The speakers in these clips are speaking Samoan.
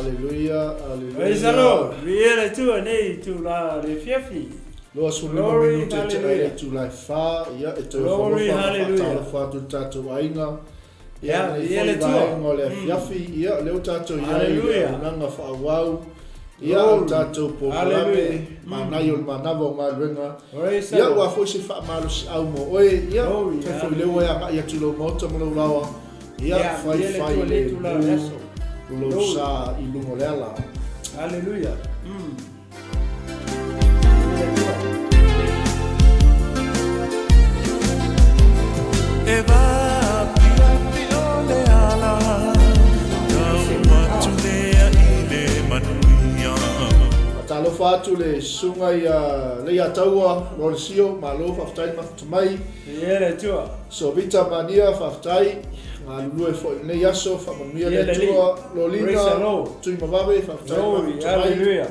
Haleluia, Praise the haleluia. Lord. Viia le Atua i nei itula o le afiafi. 25 Glory, minute te ai le hallelujah. itula e 4, ia e toe Glory, ofalofa ma hallelujah. faatalofa atu i le tatou aiga. Ia, Ia, nei viia foi le Atua. vaega o le afiafi, ia lea ua tatou i ai i le Hallelujah. auaunaga faaauau, ia o le Glory. tatou polokalame, Hallelujah. manaia o le manava o galuega. Praise the Ia, ua Lord. foi se faamalosiau mo oe, ia, Glory, fai foi lea ua e agai atu i lou maota ma lou laoa, ia, Ia, fai viia le fai Atua i lenei le itula o le aso. mu lou Glory. sa i luga o le ala. Hallelujah. Viia le Atua. E vaapiapi o le ala, tau atu lea i le manuia. Faatalofa atu le susuga ia Leiataua Lolesio, malo faafetai le mafuta mai. Viia le Atua. Sovita Mania, faafetai, galulue foi i lenei aso, faamanuia le Viia le Alii. Atua. Praise Lolina the Lord. Tuimavave, faafetai le Glory, mafuta mai. hallelujah.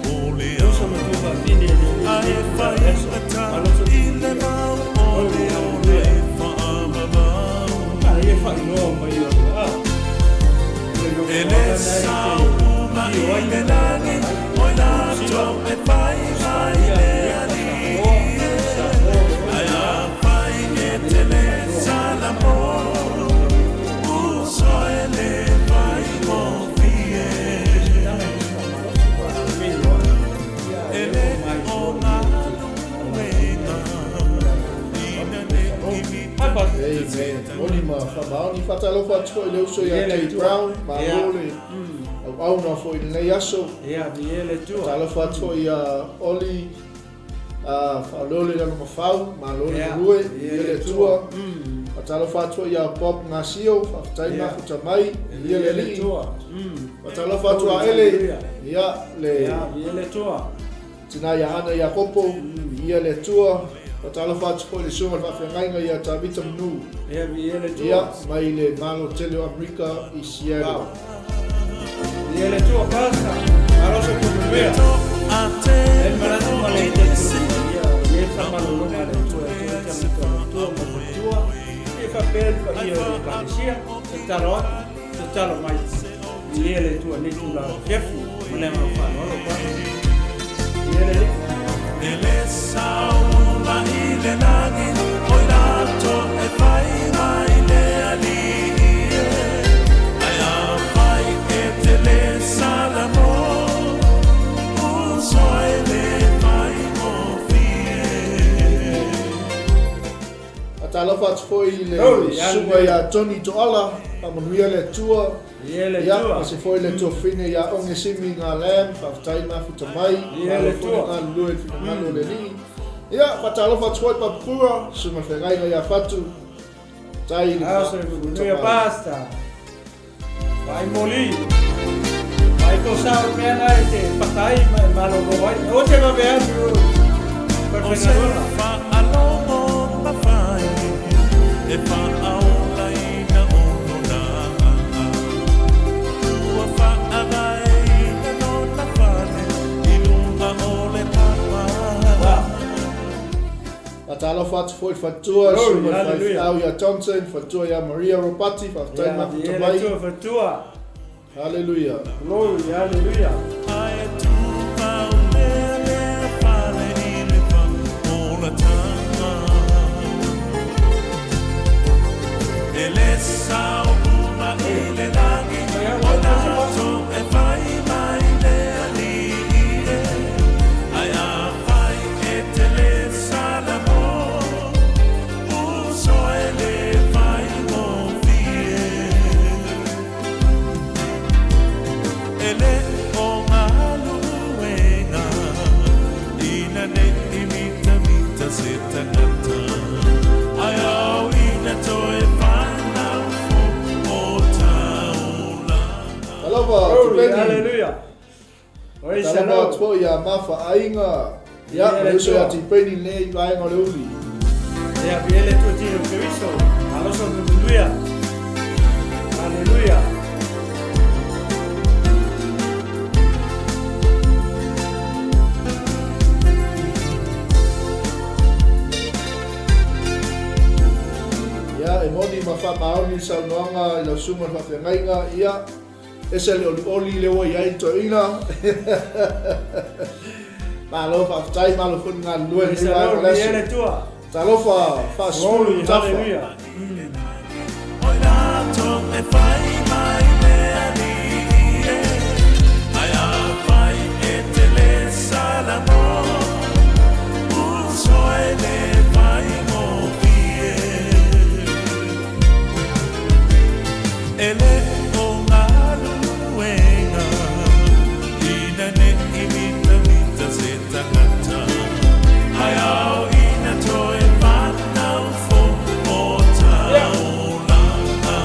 O le Uso ma tua faafine i a lenei e itula o le aso. faigata Maloso i le mau o Glory, le ola hallelujah. e faavavau. Ah, ia faailoa mai o ah. Le E nofoaga le na e te sauma afio i ai le ma lagi, malaga ai. o i Niu Sila, latou e fai mai Australia, le Amerika, alii Samoa, e. Samoa ma Ae oe a na. fai e Ina te nei le faailoa mai salamo, uso e le faigofie. E le o galuega, ina ne i mitamita se Amen. Moni ma tagata. faamaoni. Faatalofa atu foi i le uso ia Jay Brown, malo le auauna foi i lenei aso. Faatalofa atu foi ia Oli Faalole Lalomafau, malo le galue, viia le Atua. Faatalofa atu foi ia Bob Gasio, faafetai le mafuta mai, viia le Alii. Faatalofa atu a Ele, ia le tina ia Ana Iakopo, viia le Atua. Faatalofa atu foi i le susuga i le faafeagaiga ia Tavita Manu, ia mai le Malo tele o Amerika i Seattle. Ia le Atua pasta, aloso E manuia. E toatele manatu ma foi le nisi, talitonuga, ia o i ai na faamalologa a le Atua e omea toe se tauta o le Atua ma matua, faamoemoe. ia faapea le Ae paia o le Ekalesia, tatalo atu, faaalogo tatalo mai, se viia le Atua i lenei itula o le afiafi, ma le agaga faaaloalo pasta. Viia le Alii. E le sauma i le lagi, o i latou e fai mai le alii e. Ae afai e te le salamo, uso e le faigofie. Faatalofa atu foi i le Glory, susuga ia hallelujah. Tony Toala, faamanuia le Atua. Viia le Ia, ma Atua. se foi le tuafafine ia Ogesimi Ngā Lam, faafetai le mafuta mai, Viia malo le foi le Atua. galulue i le finagalo o le Alii. Ia, faatalofa atu foi Papukura, susuga i le feagaiga ia Fatu, faafetai le Aloso mafuta manuia mai. pasta. Vai moli. Vai tō sao mea nā e te patai ma e malolo ai. O te wawe atu o O se Parwhengaroa. faalogo mafai e faaolaina ona ua faavaeina lona fale i luga o le papa. Wow. Faatalofa atu foi i le faletua, Glory, susuga i le hallelujah. faifeau ia Johnson, faletua ia Maria Ropati, faafetai le Ia, mafuta viia le mai. Atua faletua. Hallelujah. Glory, hallelujah. Ae tumau pea lea fale i le faaolataga. E le sauma i le lagi, o i latou e fai mai le alii e. Ae afai e te le salamo, uso e le faigofie. E le o galuega, ina ne i mitamita se tagata. Ae ao ina toe fanau fou o taulaga. Talofa, Glory, Tupeni. hallelujah. Praise the Talofa atu Lord. foi ia Mafa Aiga. Ia, Viia ma le le uso ia Atua. Tipeni lenei vaega o le uli. Ia, viia le Atua tino o Keriso. Aloso manuia. Hallelujah. Ia, e moni ma faamaoni le saunoaga i lau susuga i le faafeagaiga, ia, Ese le olioli le ua i ai le toeaina. Malo faafetai, malo foi le galulue i lenei vaega o le aso. Talofa faasefulu tafa. E le o galuega ina ne i mitamita se tagata, ae ao ina toe fanau fou o taulaga.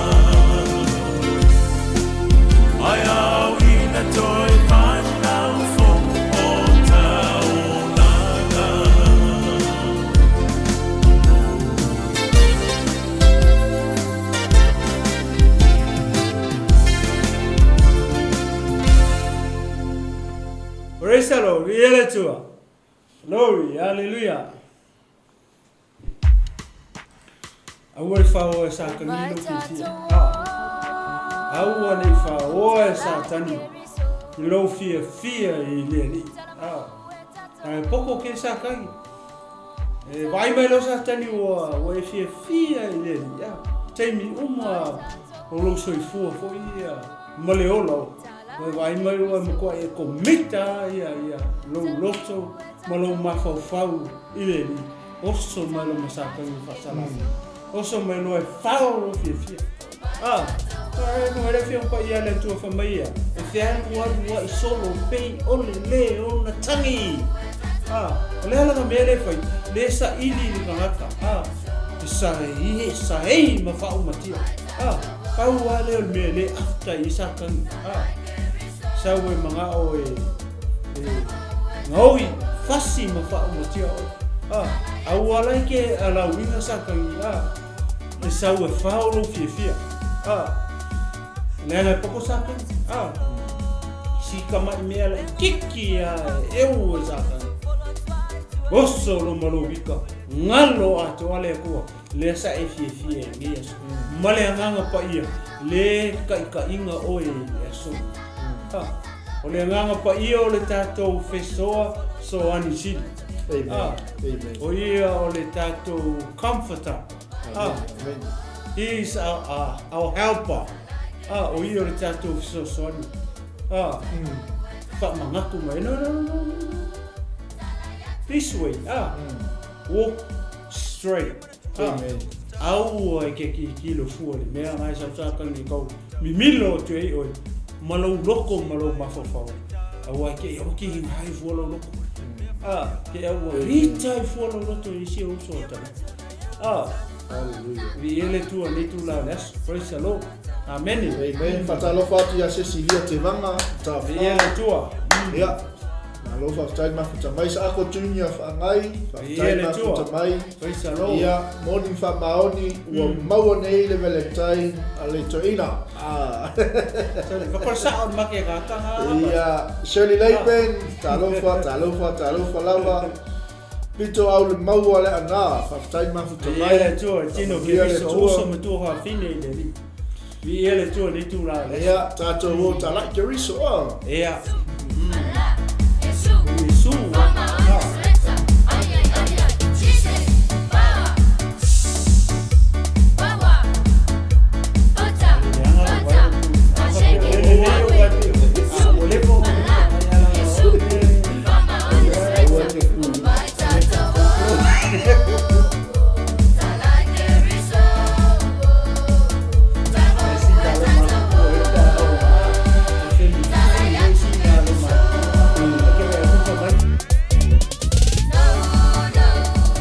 Ae ao ina toe fanau fou o taulaga. Praise the Lord. Viia le Atua. Glory. Hallelujah. Aua le faoa e Satani lou fiafia. Ah. Aua le faoa e Satani lou fiafia i le Alii. Ah. Ae poko ke Satani. E vaai mai loa Satani ua, ua e fiafia i le Alii. Ah. Taimi uma o lou soifua foi ia ma le ola o. Ua e vaai mai ua e matuai e komita ia, ia lou loto ma lou mafaufau i le Alii. Oso mai loa ma Satani i faasalaga. Oso mai loa e fao lou fiafia. Ah, e no le fia paia le Atua fai mai ia, e fealualuai solo pei o le lē ona tagi. Ah, o le ala na mea le fai, le saili i le tagata. Ah, e saei, e saei ma faaumatia. Ah, pau lava lea o le mea e le afta i ai Satani. Ah, sau e magao e, e gaoi, fasi ma faaumatia oe. Ah, a ua ala ai ke alauiga Satani. Ah, E sau e fao lou fiafia. A. Leaga e poko Satani. A. Si kamaʻi mea laʻikiki a e ʻeu e Satani. Oso lo ma lou ika. Galo atoa le Akua. Lea sa e fiafia i nei aso. Ma le agaga paia, le kaʻikaʻiga ʻoe i le aso. A. O le agaga paia o le tatou fesoa soani sili. Amen. A. Amen. ʻO ia o le tatou comforter. Amen. Amen. He is our, our, our helper. Ah, ʻo ia o le tatou fesoasoani. Ah, Faamanatu mai. No, no, no, no, no. This way. Ah, Walk straight. Ah, Amen. Aua e ke kikilo fua le mea ngai sa sa kau ni kau mimilo o te oi ma lou loko ma lou mafaufau. Aua ke au ki hinga ai fua lou loko. Ah, ke au ua rita ai fua lou loto i si uso o tala. Ah, Hallelujah. vi ele tua nei tu la le aso. Praise the Lord. Amen. Amen. Faatalofa atu ia Cecilia Tevaga, Vi Tafa. ele tua. Ia. Malo faafetai mafuta mai. Saako Junior Faagai, faafetai Ia le Atua. mafuta mai. Praise the Lord. Ia, moni faamaoni, ua maua nei le Valentine a le toeaina. Ah. Sorry, whakarasa o make ka tanga. Ia, Shirley Laban, talofa, talofa, talofa lava. Pito au le maua le ana, faafetai mafuta Vi mai. ele tua, tino ke Ia le viso Atua. uso matua hawhine i le ri. Vi ele tua nei tū la le. Ia, tātou o talai ke riso. Oh. Ia. Isu. Ah.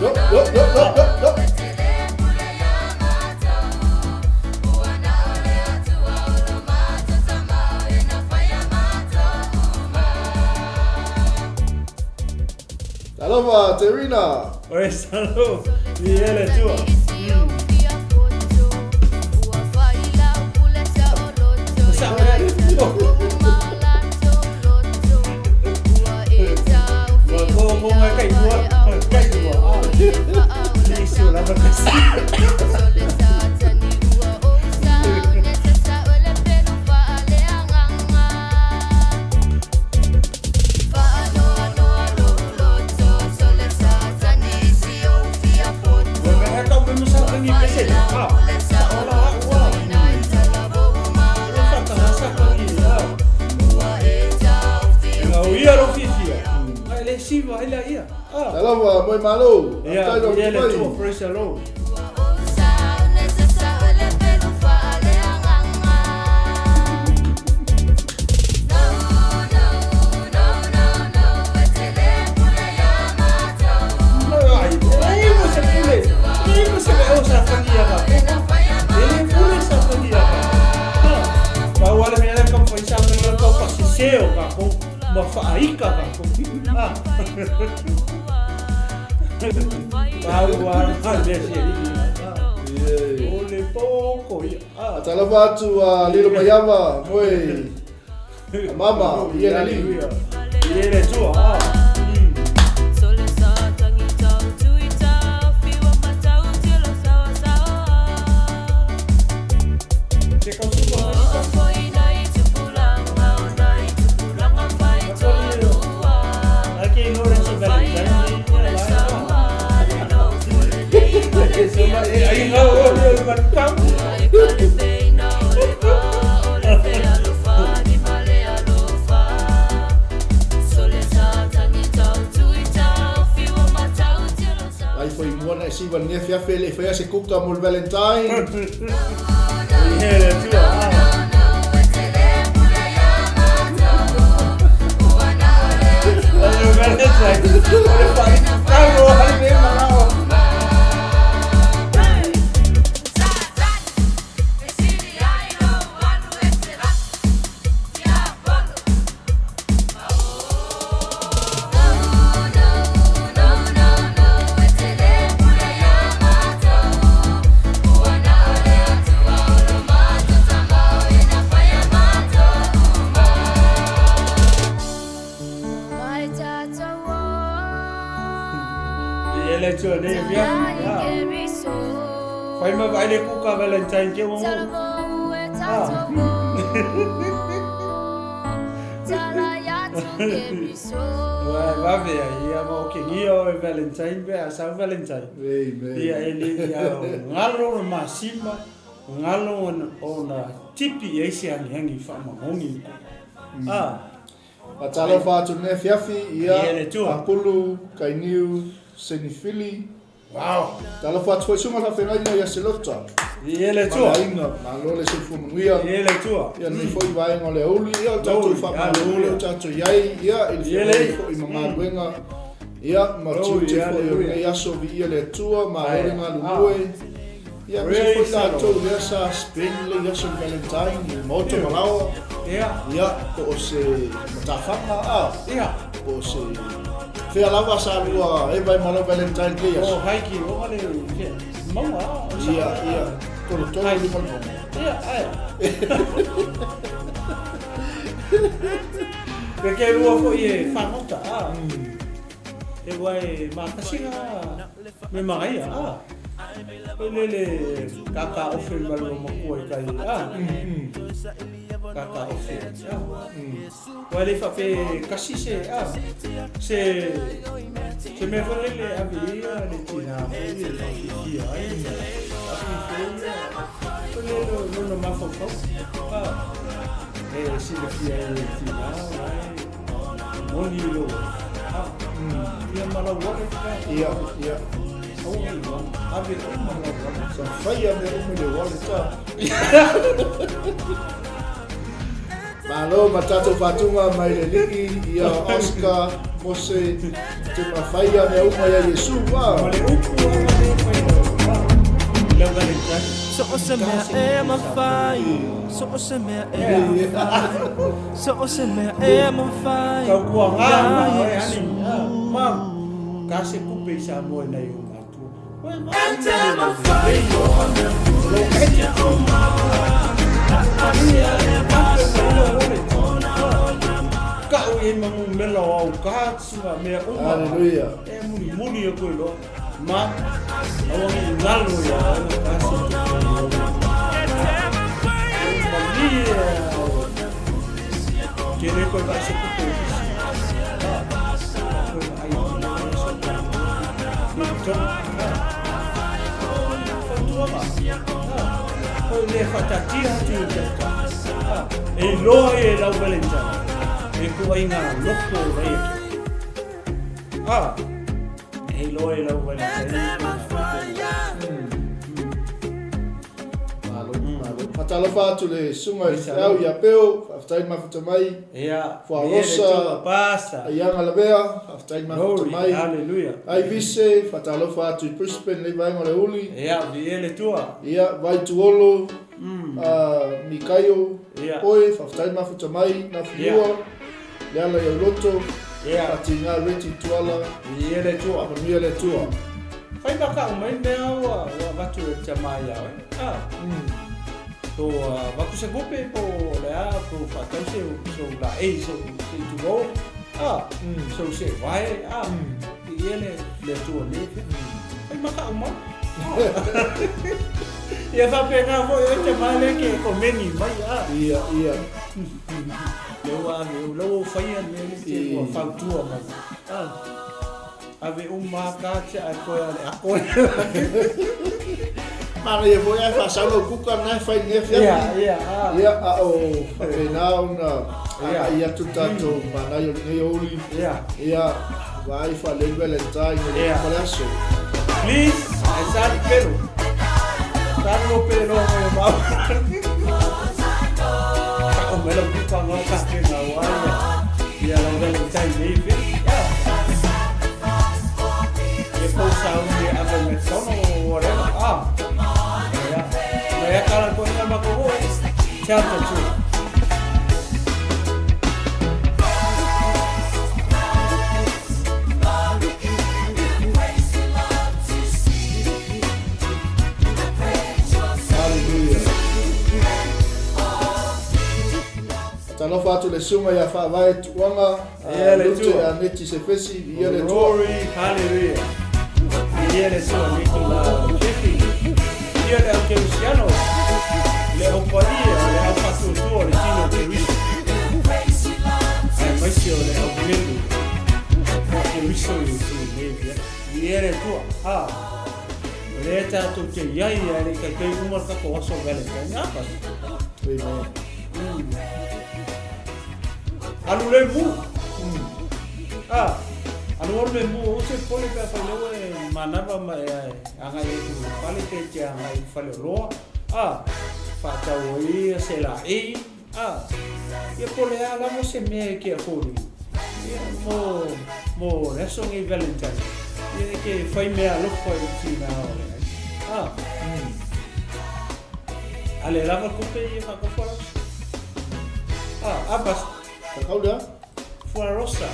Yo, yo, yo, yo, yo, yo. Talofa, Terina. Oi, salo. Vi ele tua. iva ai lea ia. Ah. Talofa, moe malo. Ia, Faafetai lou ia le mai. Atua, praise the Lord. Ai, e mo se pule. E mo se o sa fangia ka. E le pule sa fangia ka. Ha. Pa wale mea le ka fai sa fangia ka pa se seo ka ko ma fa aika ka ko. Ha. Pa wale ma le se i. Yeah. O le poko ia. Ah. Talofa atu a Lilo Maiava, moe mama, ia le alii. Ia le Atua. Ah. Se kau suka. Ake i lore se Valentine. Ai ngau o le matau. Ai foi mua na e siva ni afiafi e le i faia se kuka mo le Valentine. Ia le Atua. Ah. O le Valentine. O le whai. Kau o hale me marao. Ia le Atua nei afiafi. Ah. Whai ma vai le kuka Valentine ke mo. Ah. Vai vave ia ma o ke ngia o e Valentine pe a sau Valentine. Amen. Ia e le ia o ngalo o masima, ngalo o na tipi e se angi angi wha mamongi. Ah. A talofa atu nei afiafi, Ia ia le Atua. Apulu, Kainiu, Senifili. Wow. Talofa atu foi sunga whawhengaina ia Selota. Ia le Atua. Malaina, malo le soifua manuia. Ia le Atua. Ia nei foi vaega o le auli, ia o tatou Auli, faamalo hallelujah. o tatou iai, ia i le Ia le. feagai foi ma galuega. Ia ma Glory, tiute foi o hallelujah. lenei aso viia le Atua, malo le Ae. galulue. Ia ma se Praise foi the tatou Lord. lea sa spend le aso i Valentine i le maota malaoa. Ia. Ia, po o se matafaga a, Ia. po o se fea lava sa lua e vai malo Valentine le O aso. haiki o ale ke maua. O sa- Ia, ia, tolotolo lima le maunga. Ia, ai. Pe ke lua foi e whangota, ah. E wai mātasinga me magaia, ah. Ko lele kaka ofe malo makua i kai, ah. Kaka ofe, ah. Wai le whape kasi se, ah. Se, se mea foi lele ave ia le tina foi e whawhihia ai. Whawhihia, foi lele lona mafaufau, ah. E silafia e tina, ai. Moni lo, ah. Ia malau wale, ah. Ia, ia. Aua i wa, ave o malau wale. Sa whaia mea ume le wallet a. Malo ma tātou whātunga mai le liki, ia Oscar, Mose, te mawhaia mea uma ia Yesu, Ma a. le upu a ma le whai ah. Lau Valentine. So o se mea e mawhai So o se mea e mawhai So o se mea e mawhai Kau kua ngā Ia ma oe Yesu. ani. Ah, Mam, ka se kupe i sa moe nei o mātua. Oe, ma- Te mawhai Kau e mangu mela o au kātsu ma mea uma. Hallelujah. E muni muni e koe loa. Ma, aua ngi ngalo ia oe ma ka se kupe i o Ma li e Ke le koe vai se kupe i fisi. Ah, koe vai i te se kupe. Ni tonu. Ah. Whatua ma. Ah. Koe le whatatia atu i te ka. Ah. E loa e lau Valentine. E ko ai ngā loko o rei ake. Ah. E iloa i lau Valentine. Malo, malo. Faatalofa atu le susuga i le feau ia Peo, faafetai le mafuta mai. Ia, Fuarosa, Pasa. Aiaga Lavea, faafetai le mafuta Glory, mai. hallelujah. Ai Vise, faatalofa atu i Brisbane le vaega o le uli. Ia, viia le Atua. Ia, Vaituolo, Mikaio, Oe, faafetai le mafuta mai, Nafilua, Leala i Auloto, Faatiga Reti Tuala, Viia le Atua. Faamanuia le Atua. Fai ma kau mai mea ua avatu e le tamaa ia oe. Ah. Po avatu se tupe po o le a po faatau se sou laei se se i tulou. Ah. Sou seevae. Ah. Viia le le Atua nei. Fai ma kau mai. Ia faapena foi oe tamaa lea ke komeni mai. Ah. Ia, ia. Lea ua ave o la ua ou faia le mea lea te ua fautua mai. Ah. Ave uma lava ka ae toe a le ako. Manaia foi ae faasau lau kuka lena e fai i lenei afiafi. Ia, ia, ah. Ia, a o faapena ona agai atu le tatou manaia o lenei aoauli. Ia. Ia, vaai faalelei Valentine i le uma le aso. Please, ae sa le pelo. Sa le lo pelo mai o mau. Ka'o mai lau kuka ngau ka ke ngau ai ia. Ia lau Valentine nei fe. Ia. Ia pou sauni e ave McDonald or whatever. Ah. Ia. Ma ia kala koe nga mako hoe. Tell the truth. Hallelujah. Talofa atu le susuga ia Faavae Tuuaga, Ia le Lute Atua. Aneti Sefesi, ia le Atua. Glory, hallelujah. Ia le Atua nei tula fifi. Ia le au Kerisiano, le au paia, le au faatuatua o le tino o Keriso. Aemaise o le au pelu o Keriso i utu nei fia. Ia le Atua. Ah. O lea tatou te iai ae le i kaikai uma le tatou aso Valentine. Ah, pastor. Amen. Alu le mu. Ah. Alu alu le mu o se pole pe afai lea ua e manava ma e agai atu i le fale pe te agai i le faleoloa. Ah. Faatau ai ia se laei. Ah. Ia po o le a lava se mea e ke afford i. Ia mo mo le aso nei Valentine. Ia e ke fai mea alofa i tina o le ai. Ah. A le lava tupe ia faatau fuarosa. Ah, ah bas. Takau lea? Fuarosa.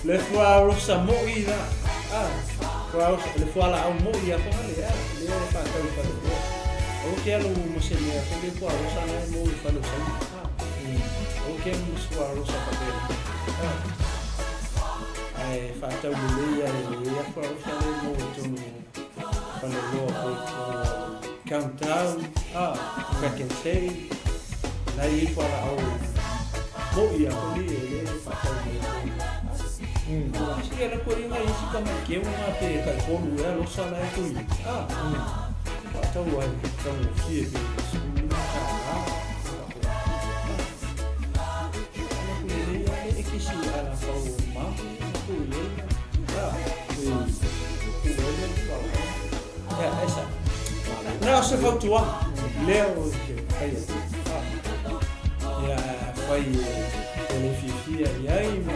Le fuarosa moi la. Ah, fuarosa, le fualaau moi a foga lea, lea e faatau i faleoloa. Aua ke alu ma se mea foi le fuarosa la e maua i faleosaina. Ah, aua ke alu ma se fuarosa faapena. Ah, ae faatau lelei ai e a fuarosa lea e maua i totonu o faleoloa foi o Countdown, ah, Pack and Save, na e i ai fualaau moi a foi e lea e faatau mai i totonu. Ah, Sia la koe inga isi ka mai keu nga pe kai tolu ea losa la e kui. Ah, faatau ai taugofie pe sefulu lima tālā. Ah, ana kui lelei a le ekisi ala fau mahu na kui lelei. Ah, kui lelei fualaau. Ia, esa. Na o se fautuaga lea o te fai atu. Ah, ia fai e le fiafia i ai ma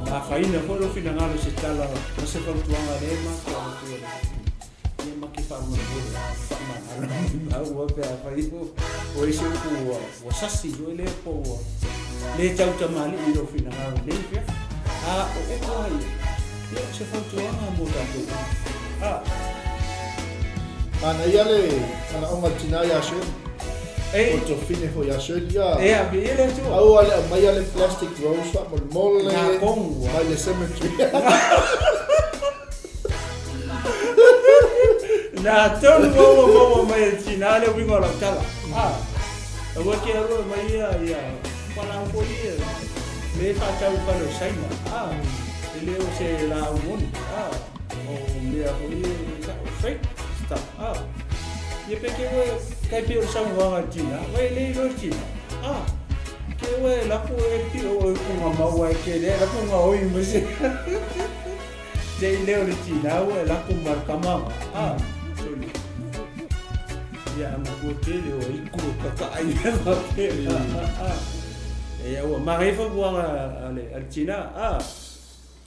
ma afaina foi lou finagalo i se tala ma se fautuaga lea e matou avatua le ia ma ke faamolemole faamagalo maua pe afai o isi upu ua ua sasi foi lea po ua le tautamalii i lou finagalo nei fiafi. A o upu lava ia, ia o se fautuaga mo tatou uma. A. Manaia le manaoga o le tina ia Shirley. Ei. O tofine foi ia Shirley ia. Ea, viia le Atua. Aua le aumaia le plastic rose faamolemole Nā kongu ua. mai le cemetery. Nā tonu au ua maua mai e le tina le uiga o lau tala. A, aua ke alu e mai ia ia fualaau foi ia le faatau i fale o Saina. A, e le o se laau moni. A, o mea foi ia e tau fake stuff. A, ia pe ke ua Tai pei o le saunoaga a le tina, ua e le iloa le tina, a, ke ua e lako e pio o e maua e ke lea lako gaoi ma se te i leo le tina ua e lako ma le kamaga, a, soli. Ia a matua tele o iku o kakaai mea faapea. E aua manaia fautuaga a le tina, a,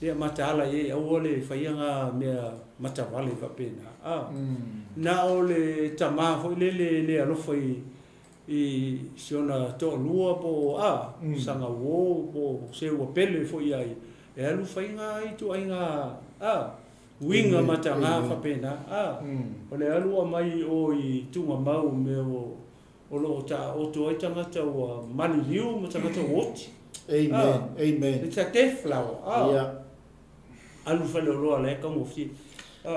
Ia mataala i ai, aua le faia nga mea matavale faapena. A. Na o le tama foi lele e le alofa i i si ona toalua po o a, sana uo po o se ua pele foi ia ia, e alu fai nga ituaiga a, uiga mataga faapena. A. O le alu aumai i o i tugamau i mea o o lo o taoto ai tagata ua maliliu ma tagata ua oti. Amen. Amen. It's a death flower. Yeah. Alu faleoloa la e taugofie.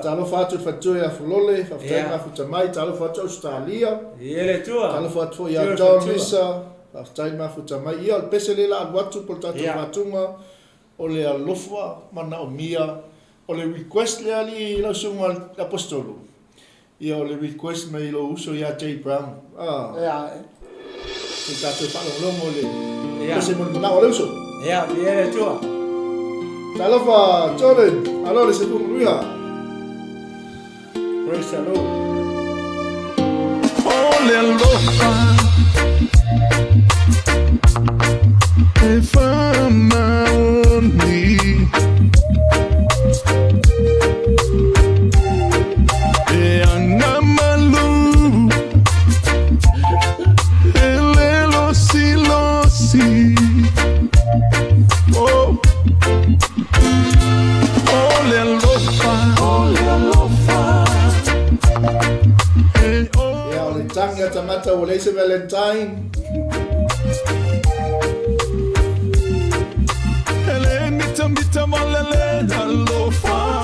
Talofa atu i le faletua ia Folole, faafetai yeah. Mafuta mai, talofa atu Australia. Ia le Atua. Talofa atu foi ia John Lisa, faafetai mafuta mai. Ia o le pese lea la alu atu po o le tatou yeah. faatuga o le alofa manaomia o le request lea alii lau susuga le Aposetolo. Ia o le request mai lou uso ia Jay Brown. Ah. Ia. Se i tatou faalogologo i le pese mo le manao o le uso. Ia, viia le Atua. Talofa Jordan, alo le soifua manuia. Praise the Lord. O le alofa e faamaoni. E ana malu e le losilosi. Oh, o le alofa, o le alofa. E o. Ia, o le tagi a tagata ua leai se Valentine. E le mitamita ma le le alofa,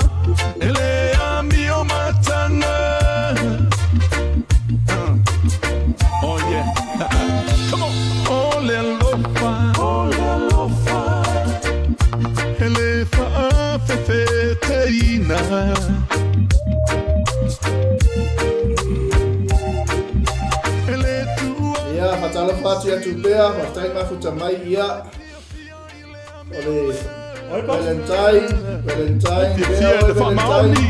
e le amio matana. Oh yeah. Come on. O le alofa, o le alofa. E le faafefeteina. E le tua. Ia, faatalofa atu ia Tupea, faafetai mafuta mai ia. O le Valentine, Valentine, Fiafia pea le oe Valentine. faamaoni.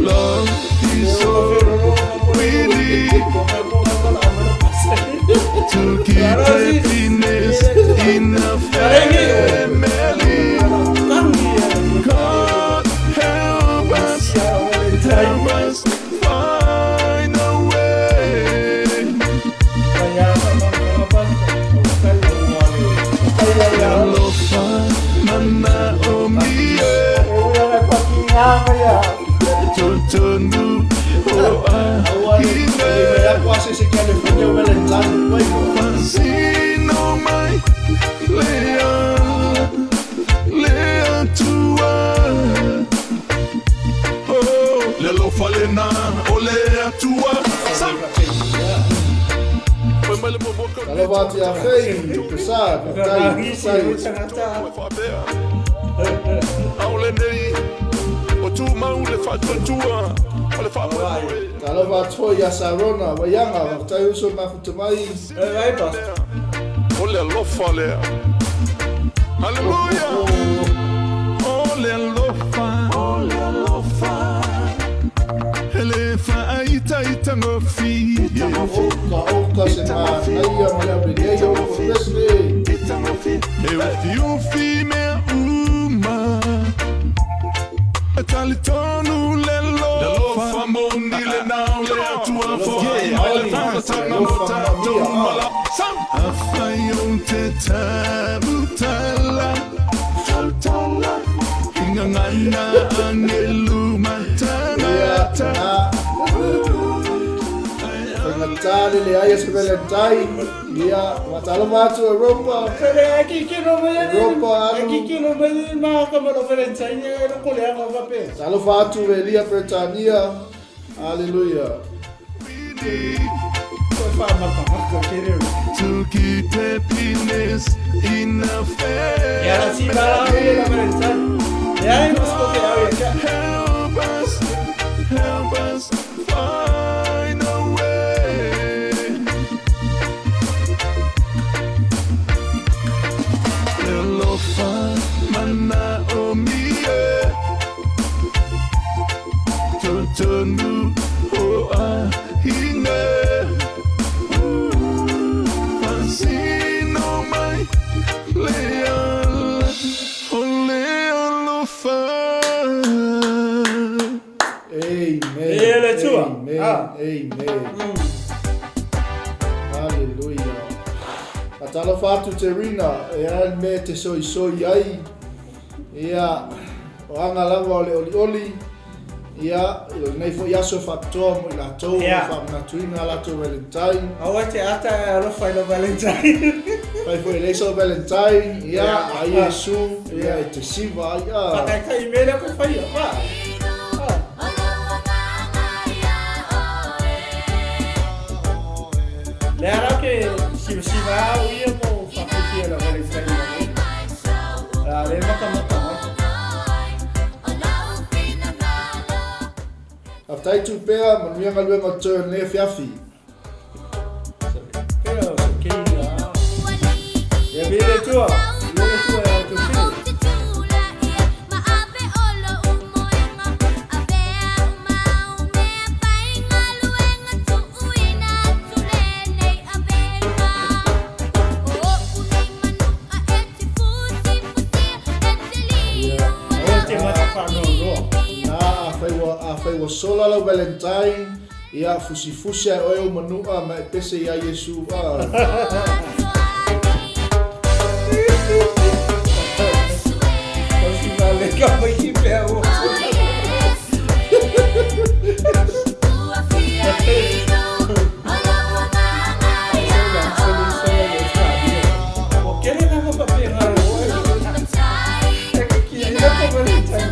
Love is all we need to keep happiness in a family. God help us, help us find a way. Alofa manaomia totonu o Aua le ahine. mea koa se se California o Valentine le koa. Fasino mai le ala, le Atua. Oh, le alofa lena o le Atua. Sam. Fai mai le momoka o le Talofa atu ia Fei, Pesar, faafetai, faafetai. Ua faapea. A o lenei, o tumau le faatuatua o le faamoemoe. Talofa atu foi ia Sarona, Waiaga, faafetai uso le mafuta mai. O le alofa lea. Haleluia! O le alofa. O le alofa. E le faaitaitagofie. Oka oka se manaia ma le aulelei o le pese. E ufiufi mea uma. E talitonu le alofa. Le alofa moni le nao le Atua foai mai le faamatanga mo tatou mala. Afai ou te tautala, tautala, i gagana agelu Ia, matagata. na. Faigata le leai o se Valentine. Ia, faatalofa atu Europa. Europa alu. Talofa atu Elia Peretania. Haleluia. To keep happiness in a family. Help us, help us find a Totonu o aiga. Faasino mai le ala o le alofa. Amen. E le Atua. Amen. Ah. Amen. Hallelujah. Faatalofa atu Terina, e a le mea e te soisoi ai. Ia, o aga lava o le olioli. Ia, i lenei foi aso e faapitoa mo i latou, Ia. e faamanatuina a latou Valentine. Aua te ata e alofa i lo Valentine. Fai foi e leai sau Valentine, ia, Ia. a Iesu, ia, e te siva ai, a. Faataitai i mea lea koe faia. Va. Ah. Lea la ke sivasiva au ia mo whakawhia la Valentine ma nei. A le matamata mai. Faafetai tupea, manuia galuega o totoe o lenei afiafi. Pea o se keina. Ia vi le tua. Vi le tua e au tu fili. Ia. Aua te mata whanoa. Na, afai ua sola lau Valentine, ia, fusifusi ae oe o manua ma e pese ia Iesu, a. Tau si vale ka mai ki pea o. O kere nga nga pape nga ro. E ke ki ina ko Valentine.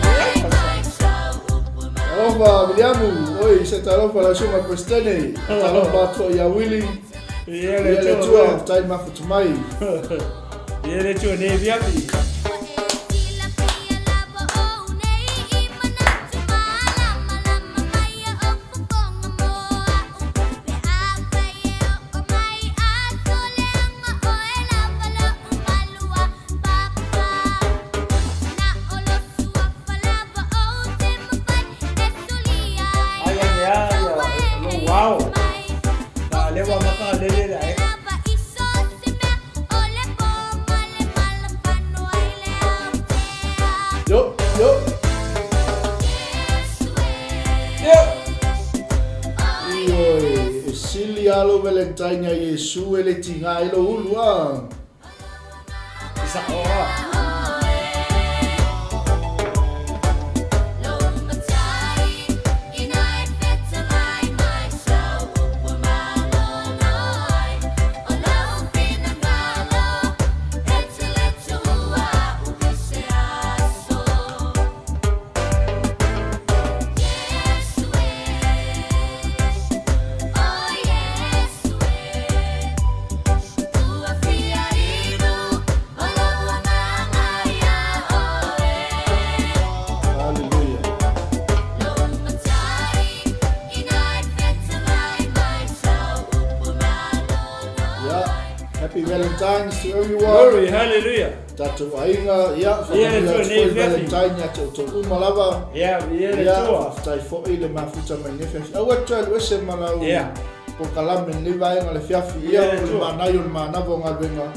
Talofa, Viliamu, oi, se talofa lau susuga Presidente. Talofa atu ia Willy. Ia le Ia le tua. Atua, faafetai mafuta mai. Ia le tua nei viapi. Ai ai ai lo wow. Na le wa maka le le le ai. Yo, yo. Yo. Ioe, e sili alo Valentine ia Iesu e le tiga ai lou ulu, a. Isa o. Hallelujah. Yeah. Happy Valentine's to everyone. Glory, hallelujah. Tatou aiga, ia, Ia, faamanuia le atu Atua foi nei viafi. Valentine ia te outou uma lava. Ia, ia le Ia, tua. faafetai foi le mafuta mai lenei fiafi. Aua e toe alu ese ma lau Ia. polokalame lenei vaega le fiafi. Ia, Ia, le o le Atua. manai o le manava o galuega.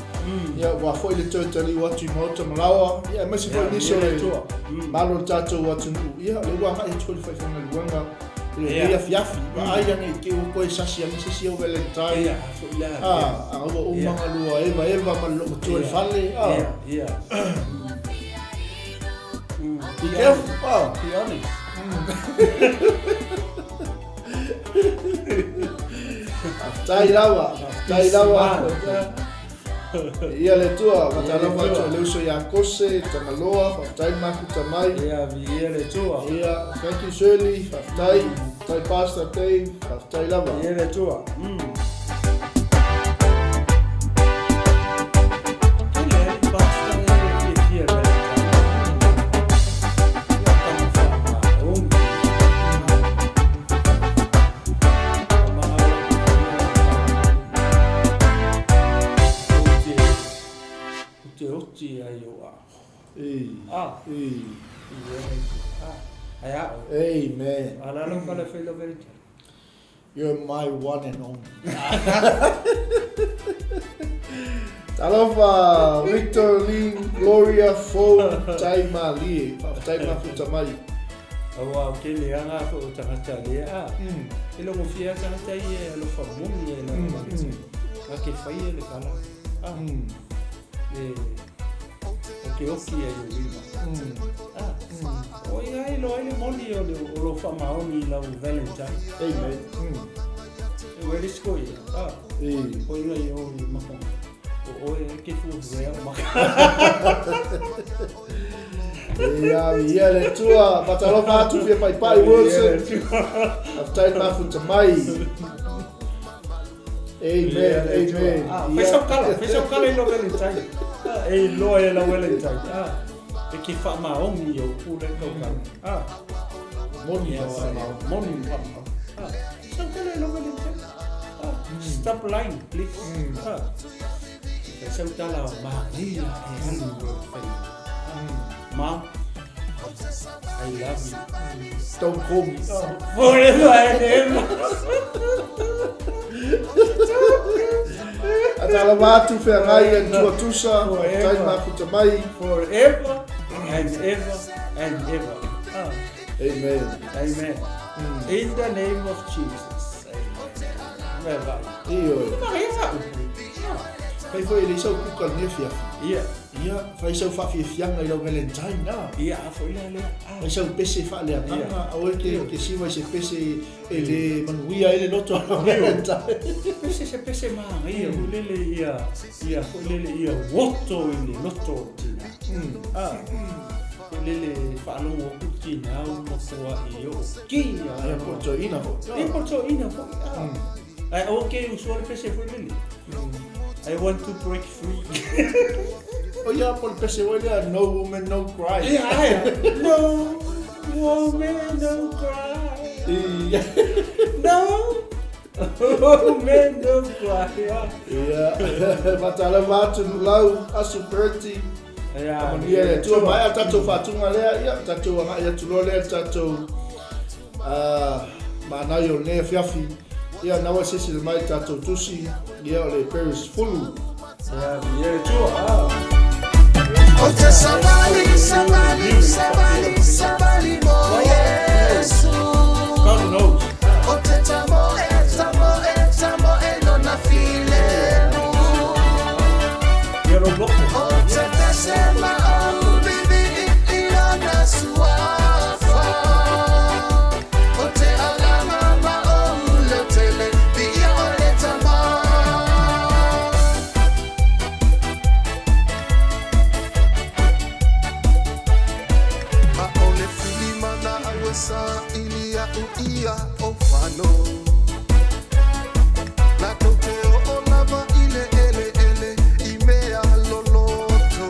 Ia, ua foi le toe taliu atu i maota ma laoa. Ia, aemaise foi Ia, nisi o ia le le Atua. malo o le tatou atunuu. Ia, o lea ua agai atu foi le faifaigaluega i lenei Ia. afiafi. Vaai ane i te ua koe sasi ane se isi au Valentine. Ia, foi la. Ah, a ua uma galua eva eva ma le loomatua i le fale. Ah. Ia, ia. Be careful. Ah. Be honest. Faafetai lava, faafetai lava. Ia le Atua, faatalofa atu i le uso ia Kose, Tagaloa, faafetai le mafuta mai. Ia, vi ia le tua. Ia, thank you Shirley, faafetai, faafetai Pastor Dave, faafetai lava. Ia le tua. Kele ai pastor e fia fia Valentine. Ia tama wha ongi. Te oti ai o a. Ei, Ah. ei. Ah. Ai a oe. Amen. A la lau tala e fai i lau Valentine. You're my one and only. Talofa, Victor Lin, Gloria Fou, Tai Malie. Faafetai mafuta mai. Aua o ke leaga foi o tagata lea a. E logofia lava tagata ia e alofa moni ai i lana Valentine. A ke faia le tala a. E o ke oki ai o lima. A. O ia e iloa ai le moni o le o lou faamaoni i lau Valentine. Amen. E ua le isi koe ia. A. O ia i o i maka. O oe e ke fuafua o maka. Ia, ia le Atua, faatalofa atu fia paipai Wilson. Faafetai le mafuta mai. Amen, amen. Ah, fai sau tala, fai sau tala i lau Valentine. Ah, e iloa e lau Valentine. Ah, e ke faamaoni i ou pule tau tala. Ah, Moni ma faamaoni. Moni ma faamaoni. Ah, sau tala i lau Valentine. Ah, stop lying, please. Ah, fai sau tala o manaia e alu i lou fai. Ah, Mom, I love you. Don't call me. Forever and ever. Atalofa atu feagai e tua tusa, faafetai mafuta mai. Forever and ever and ever. Ah. Amen. Amen. In the name of Jesus. Amen. Bye bye. Ioe. Ah. Fai foi e leai sau kuka i lenei afiafi. Ia. Ia, fai sau faafiafiaga i lau Valentine a. Ia, a foi la lea. Ah. Fai sau pese faaleagaga, aua e te, te siva i se pese e le manuia ai le loto o lau Valentine. Pese se pese manaia foi lele ia, ia foi lele ia uoto i le loto o le tina. Ah. Foi lele faalogo atu le tina ua matuai oo ki a. Ia, po o le toeaina foi. Ia, po o le toeaina foi. Ah. Ae aua ke usua le pese foi lele. I want to break free. O ia, po o le pese foi lea, no woman, no cry. Ia, ae. No woman, no cry. Ia. No woman, no cry. Ia. Faatalofa atu Nuulau, Asu Perti. Ia. Manuia le Atua. Maea tatou faatuga lea, ia, tatou agai atu loa lea i le tatou manaia o lenei afiafi. Ia, na ua silasila mai i le tatou tusi, ia, o le Paris Fulu. Ia, viia le Atua. Ou te savali, savali, savali, savali mo Iesu. God knows. Ou te tamoe, tamoe, tamoe lona filemu. Ia lou loto. Ou te pese ma ou vivi i lona suafa. Ou te alama ma ou leotele, viia o le Tama. A o le filimana au e saili a'u ia o fano. Latou te oo lava i le eleele i mea loloto.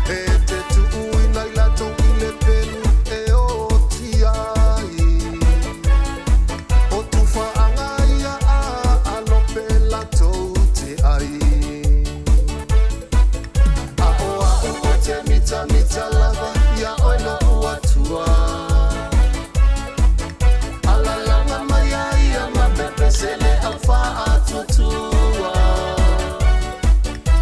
E te tuuina i latou i le pelu e oti ai. O tufaaga ia a alope latou te ai. A o a'u ou te mitamita lava ia oe lo'u Atua. Alalaga mai ai ia ma pepese le au faatuatua.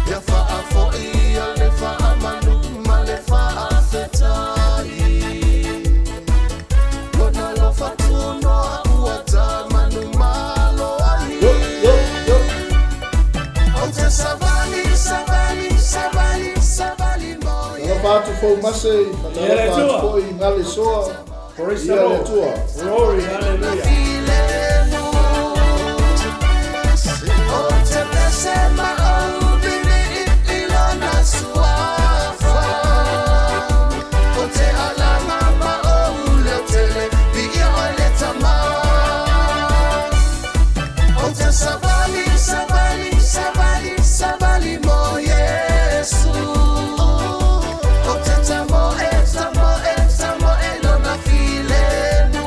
Ia faafoia le faamanu ma le faafetai. Lona alofa tunoa ua tamanumalo ai. Yo, yo, yo. Ou te savali, savali, savali, savali mo Talofa atu fou mase, Ia le faatalofa atu Atua. foi Gale Soa. Praise the Ia le Lord. Atua. Glory, hallelujah. Filemu. Ou te pese ma ou vivi i lona suafa. Ou te alama ma ou leotele, viia oe le Tama. Ou te savali, savali, savali, savali mo Iesu. Ou te tamoe, tamoe, tamoe lona filemu.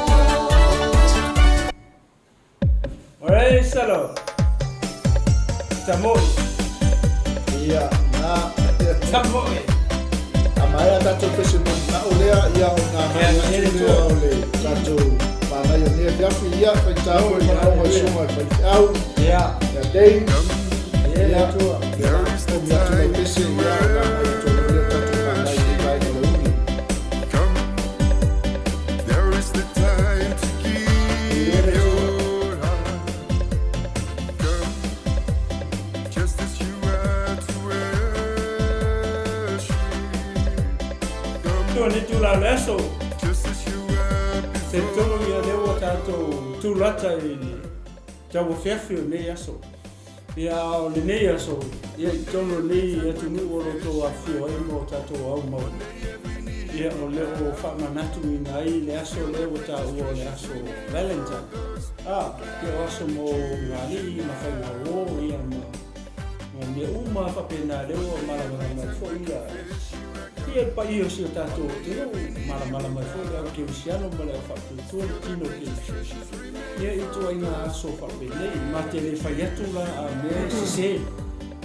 Praise the Lord. Tamoi. Ia, na. Tamoi. A maea tatou pese manao lea, ia ona agai atu lea o le tatou manaia nei afiafi, ia faigata foi manaoga i susuga i faifeau. Ia Dave, ia omi atu lau pese, ia ona agai atu ai lea tatou manaia i le vaega o le uli. There is the time to give your heart. Come, just as you are to worship. Come, Tua ni tula o le aso. just as you were Te before. tonu ia lea ua tatou tulata i le tauafiafi o lenei aso. Ia a o lenei aso, ia i totonu o lenei atunuu o lo o outou afifio ai ma o tatou aumau, ia o le o faamanatuina ai le aso lea ua taua o le aso Valentine. A, ia o aso mo ugalii ma faigauo ia ma ma mea uma faapena lea ua malamalama ai foi ia ia le paia o si o tatou atunuu, malamalama ai foi le au kerisiano ma le au faatuatua le tino keriso. Ia i ituaiga aso faapenei, ma te le fai atu la a mea e sese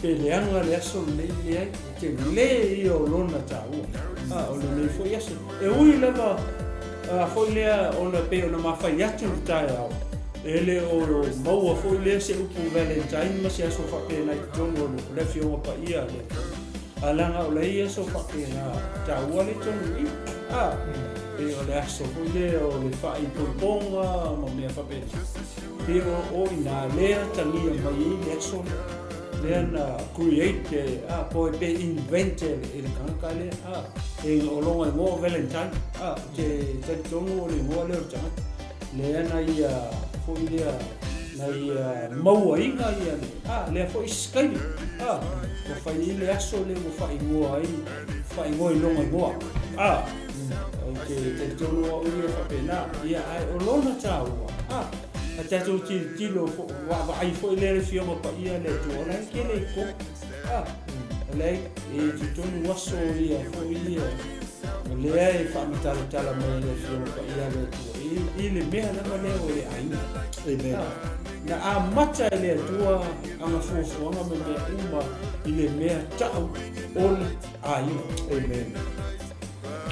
pe leaga le aso lenei, leai, e tele ia o lona taua. A o lenei foi aso, e ui lava a foi lea ona pei ona ma fai atu le taeao, e le o maua foi lea se upu Valentine ma se aso faapena i totonu o le Afioga Paia a le Atua. A leaga o lea aso faapena taua le tonu i, a, pei o le aso foi lea o le faaipoipoga ma mea faapena. Pei o i ina lea tagia mai ai le aso lea. Lea na create e, a, po e pe invent e le tagata lea, a, e o lona igoa o Valentine, a, ou te talitonu o le igoa lea o le tagata. Lea na ia foi lea na ia mauaina ia le, a, lea foi sikaini, a, ua fai ai le aso lea ua faaigoa ai, faaigoa i lona igoa, a, ou te talitonu au ia faapena, ia, ae o lona taua, a, a tatou tilotilo vaavaai foi lea le Afioga Paia a le Atua, o la e tele i totonu, a, o la e i totonu aso ia foi ia, O lea e faamatalatala mai e le Afioga Paia a le Atua i le mea lava lea o le aiga. Amen. Na amata e le Atua ana fuafuaga ma mea uma i le mea ta'u o le aiga. Amen.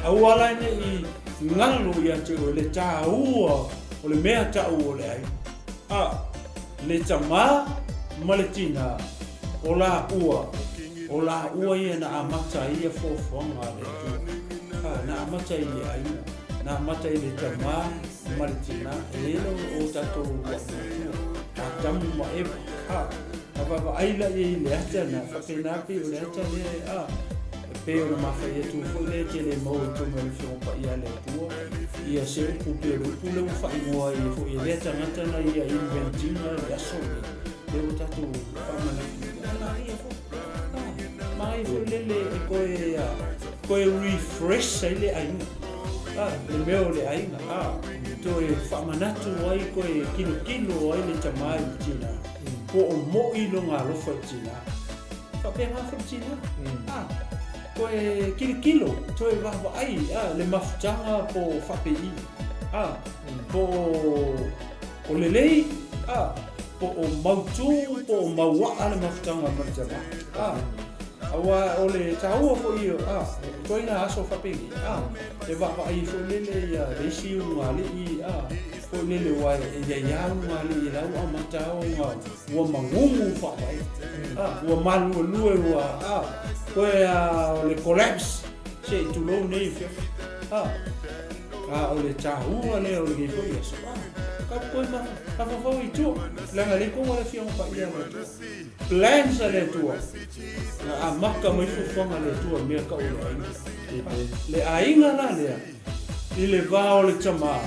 Aua la ne i galo ia te oe le tāua o le mea ta'u o le aiga. A, le tamā ma le tinā o laua, o laua ia na amata ai ia fuafuaga a le Atua. A, na amata i le aiga, na amata i le tamā ma le tinā, e i ai le o tatou matua, Atamu ma Eva. A, a vaavaai la i ai i le ata na, faapena pei o le ata lea, a, e pei ona mafai atu foi lea e te le maua i totonu o le Afioga Paia a le Atua, ia se upu pei o le upu lea ua faaigoa ai foi e lea tagata na ia invent ina le aso lenei. Lea ua tatou faamanatu, a manaia foi, a manaia foi lele e toe, a, toe refresh ai le aiga, a, le mea o le aiga, a, toe faamanatu ai, toe kilokilo ai le tama i le tina, po o mo'i lona alofa i le tina. Faapena foi le tina, a, toe kilokilo, toe vaavaai, a, le mafutaga po o faapei, a, po o lelei, a, po o mautū, po o mauaa le mafutaga ma le tama, a, aua o le taua foi, a, ituaiga aso faapei, a, e vaavaai foi lele ia le isi ulugalii, a, foi lele aua e i ai lava ulugalii e la ua amata ona ua magugu faavae, a, ua maluelue ua, a, toe a o le collapse se i tulou nei afioga, a, a o le taua lea o lenei foi aso, a, ka toe mafaufau i tua, leaga lea tonga le Afioga Paia a le Atua, plans a le Atua, na amata mai fuafuaga a le Atua i mea tau o le aiga. Le aiga la lea, i le va o le tama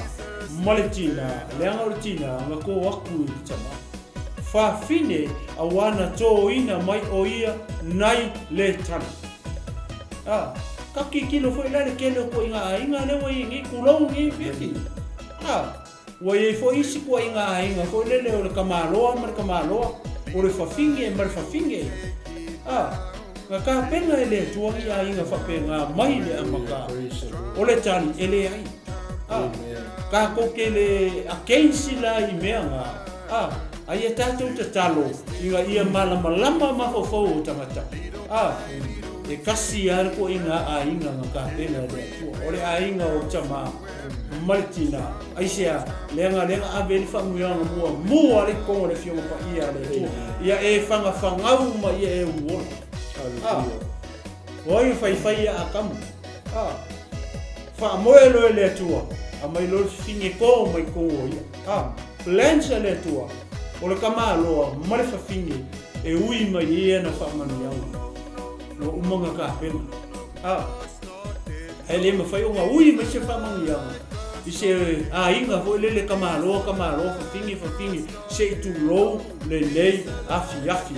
ma le tina, leaga o le tina na tō atu i le tama. Fafine auā na tōina mai o ia nai le tala. A, ka kikilo foi la le kele o koʻiga aiga lea ua iai nei, kulou nei fiafi. A, ua iai foi isi koʻiga aiga foi lele o le kamaloa ma le kamaloa, o le fafine ma le fafine. A, na tapena e le Atua ni aiga faapena mai le amata o le tali e leai. A, tatou te le against la i mea na, a, a ia tatou tatalo ina ia malamalama mafaufau o tagata. A, E kasi lava le toaiga aiga na tapena e le Atua. O le aiga o tamā ma le tinā. Aisea? Leaga lea na ave ai le faamanuiaga muamua a le totonu o le Afioga Paia a le Atua, ia e fagafagau ma ia e uluola. A, o ai e faifai ia Atamu? A, faamoe loa e le Atua, aumai loa le fifine to mai totonu o ia. A, plans a le Atua, o le tamaloa ma le fafine e ui mai ai ana faamanuiaga. Ua uma ona tapena. A, ae le mafai ona ui mai se faamanuiaga i se aiga foi lele tamaloa, tamaloa, fafine, fafine, se i tulou lelei afiafi.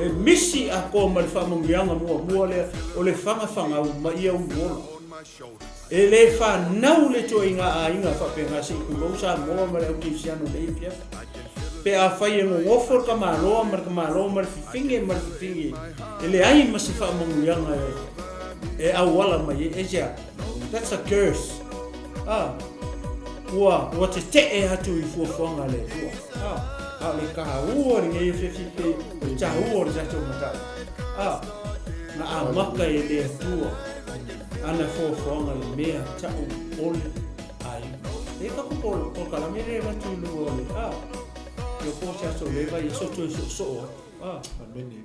E misi atoa ma le faamanuiaga muamua lea o le fagafagau ma ia uluola. E le fanau le ituaiga aiga faapena se i tulou Samoa ma le au kerisiano i lenei afiafi. Pe afai e nonofo le tamaloa ma le tamaloa ma le fifine ma le fifine, e leai ma se faamanuiaga e auala mai ai. Aisea? That's a curse. Ah, ua, ua tete'e atu i fuafuaga a le Atua. Ah, a o le taua o lenei afiafi pe o le taua o le tatou mataupu. Ah, na amata e le Atua ana fuafuaga le mea ta'u ole aiga. E taku polokalame lea e avatu i luga o le a ia po se aso leva ia soto e soosoo atu. A. Amene.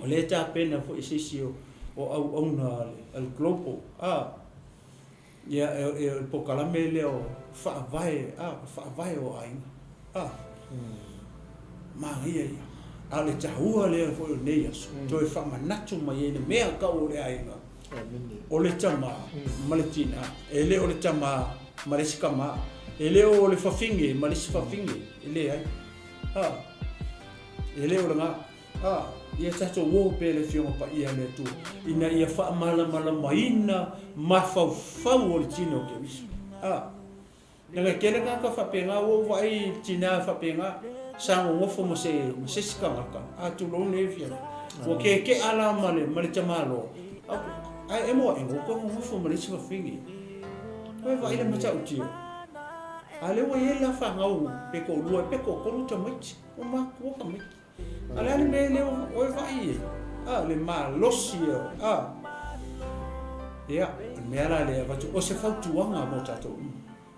O lea e tapena foi e se isi o auauna a le Global. A. Ia e o le polokalame lea o faavae a, o faavae o aiga. A. Manaia ia. A o le taua lea foi o lenei aso, toe faamanatu mai ai le mea tau o le aiga. O le tama ma le tina, e le o le tama ma le isi tama, e le o le fafine ma le isi fafine, e leai. A, e le o lena. A, ia tatou o pea i le Afioga Paia a le Atua, ina ia faamalamalamaina mafaufau o le tino o Keriso. A, leaga e tele tagata faapena, ua ou vaai i tina faapena, sa nonofo ma se, ma se isi tagata, a tulou nei afioga, ua keke'a la ma le, ma le tamaloa, ae emo aʻe ua toe nonofo ma le isi fafine. Toe vaai le matautia, a lea ua i ai la fanau pe toalua pe toatolu tamaiti, ua matutua tamaiti. A o le a le mea lea ua e vaai i ai? A, le malosi e oe. A. Ia, o le mea la lea e avatu, o se fautuaga mo tatou uma.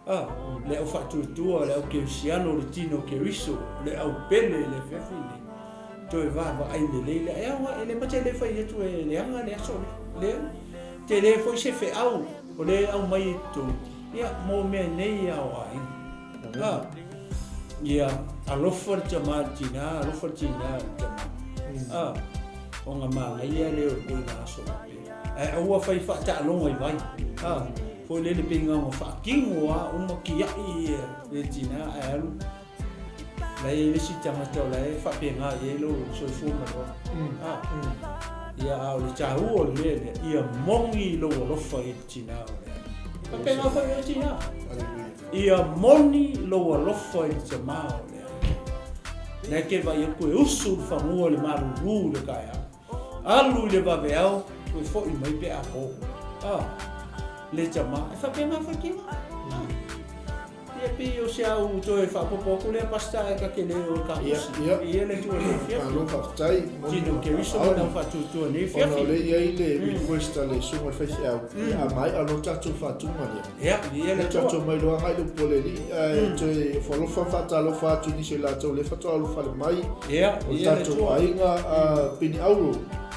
A, le au faatuatua, le au kerisiano, le tino keriso, le au pele i le afiafi lenei, toe vaavaai lelei lea. E aoga, e le mate le fai atu e leaga le aso lea. Leai. Tele foi se feau o lea e aumai i totonu, ia, mo mea nei e aoaina. A. Ia, alofa le tama i le tina, alofa le tina i le tama. A, ona manaia lea o le koina aso faapea. Ae aua fai faataaloga i vai. A, foi lele pei na ona faatino lava uma tiai le tina ae alu. La e i ai le isi tagata o la e faapena i ai lou soifua ma le ola. A, ia, a o le taua o le mea lea, ia moni lou alofa i le tina o le aiga. Faapena foi oe tina. Ia moni lou alofa i le tama o le aiga. Na e te vaai atu e usu le fanua i le malulu i le taeao. Alu i le vaveao, toe foi mai pe a po. A, le tama, e faapena foi tina. A, ia pei o se au toe faaopoopo atu lea Pastor ae ta te le o e kamusi. Ia, Ia le Atua i lenei afiafi. Malo faafetai. Moni Tino Keriso ma lau faatuatua i lenei Ona afiafi. o lea e i ai le request a le susuga i le faifeau, ia a maea loa tatou faatuga lea. Ia, viia le Lea Atua. tatou mai loa agai i le upu a le Alii, ae toe alofa ma faatalofa atu i nisi o i latou o lea faatoa ulufale mai, Ia, o le viia le tatou Atua. aiga a Pini Auro,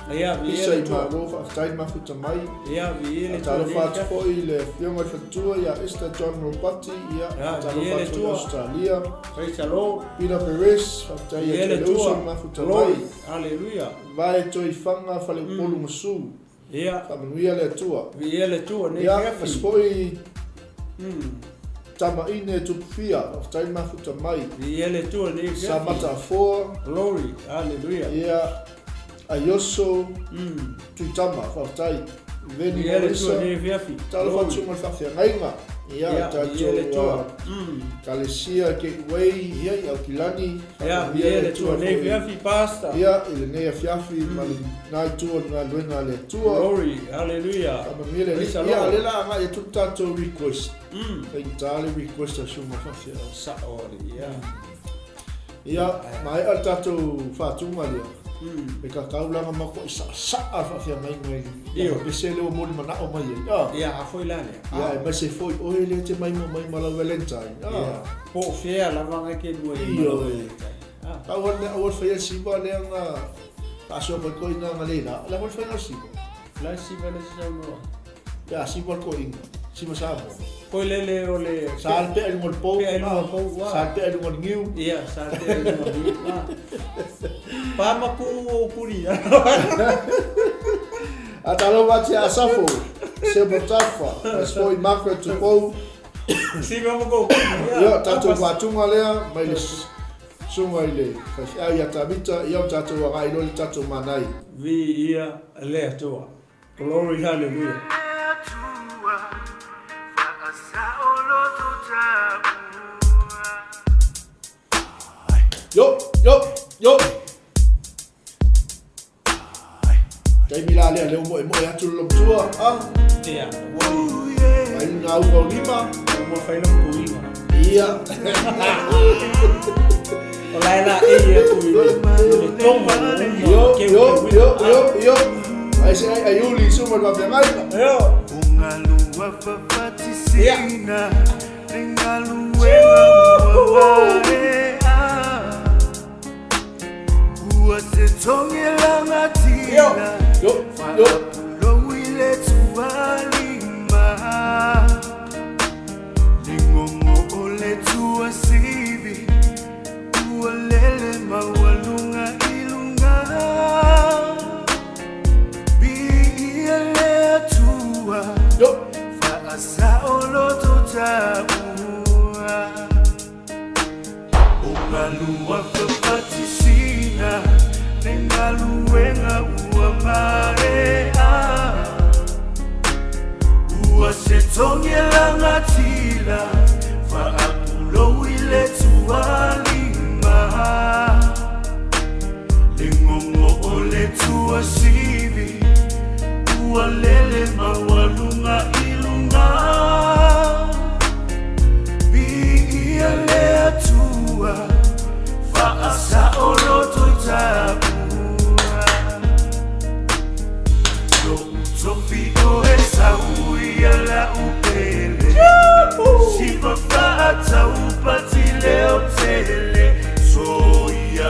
Ia, viia Pisa le i Atua. Malo, faafetai le mafuta mai. Ia, viia le Atua i lenei Faatalofa atu afiafi. foi i le Afioga i le Faletua ia Esther John Ropati, ia, Ia, faatalofa viia le atu foi i Atua. Ausetalia. Praise the Lord. Peter Perez, faafetai Viia ia le te le uso Atua. le mafuta Glory. mai. Hallelujah. Vae Toifaga, Faleupolu ma Su. Ia. Faamanuia le Atua. Viia le Atua nei Ia, afiafi. ma se foi tamaine tupufia, faafetai le mafuta mai. Viia le Atua nei afiafi. Sa Mataafoa. Glory. Hallelujah. Ia, Aioso Tuitama, faafetai. Veni Viia le Atua Morisa. nei afiafi. Talofa atu ma le faafeagaiga. Ia, Ia, tatou, viia le Atua. Kalesia Gateway, ia, i Aukilani. Ia, Faamanuia viia le le Atua Atua nei foi. afiafi, Pastor. Ia, i lenei afiafi ma lena itu o le galuega a le Atua. Glory, hallelujah. Faamanuia le Praise the Alii. Ia, Lord. o lea la agai atu le tatou request. Faigata le request a Suma faafeao. Sao alii, ia. Ia, maea le tatou faatuga lea. E kakau la na matuai saasaa le faafeagaiga i le pese lea ua molimanao mai ai. A. Ia, a foi la lea. Ia, aemaise foi oe lea e te maimoa mai ma lau Valentine. A. Ia, po o fea lava na e te lua ai ma lau Valentine. A. Pau lava le mea, aua le faia le siva lea na faasoa koikoi na na le la. O le a foi le faiga o le siva? O le a le siva lea e te saunoa ai? Ia, siva le toeaina, siva Samoa. Foi lele o le. Sa le pea i luga o le pou. Pea i luga o le pou, ua. Sa le pea i luga o le niu. Ia, sa le pea i luga o le niu, ua. Pa ma ku o kuri. A talofa atu ia Asafo, Semo Tafa, Asfoi Margaret Tupou. Siva ma kou kuri. Ia, tatou faatuga lea mai le susuga i le faifeau ia Tavita, ia o tatou agai loa i le tatou manaia. Viia le Atua. Glory hallelujah. Yo, yo, yo. Taimi la lea, lea ua moemoe atu le lomatua, a? Ia, ua Mai luna uga o lima. Ua fai lau tuiga. Ia. O la e la ei atu i le tonga. Yo, yo, yo, yo, yo. Ai se ai ai uli suma le vavengaiga. Yo. Ia. Yo. Yo, yo. Yo.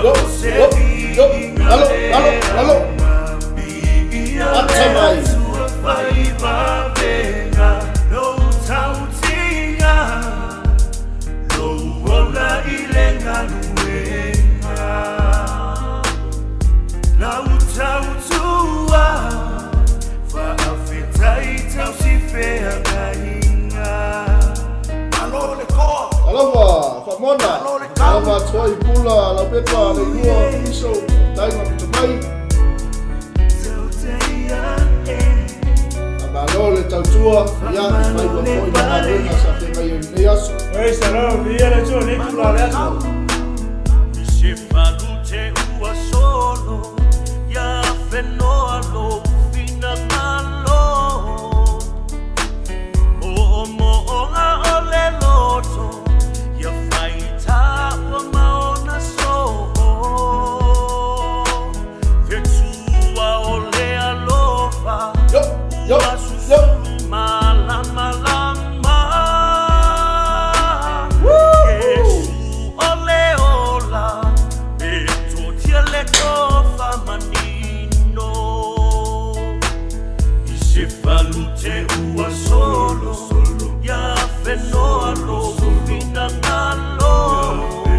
Yo, yo, yo. Alo, alo, alo. Ata mai. Alofa, faamona. Alofa atu ai i Pula, Laupepa, Leilua, Fiso, Taiga ma Tamai. Faamalo le tautua, ia, i faiva foi ma galuega sa feagai ai i lenei aso. Praise the Lord, viia le Atua i lenei itula o le aso.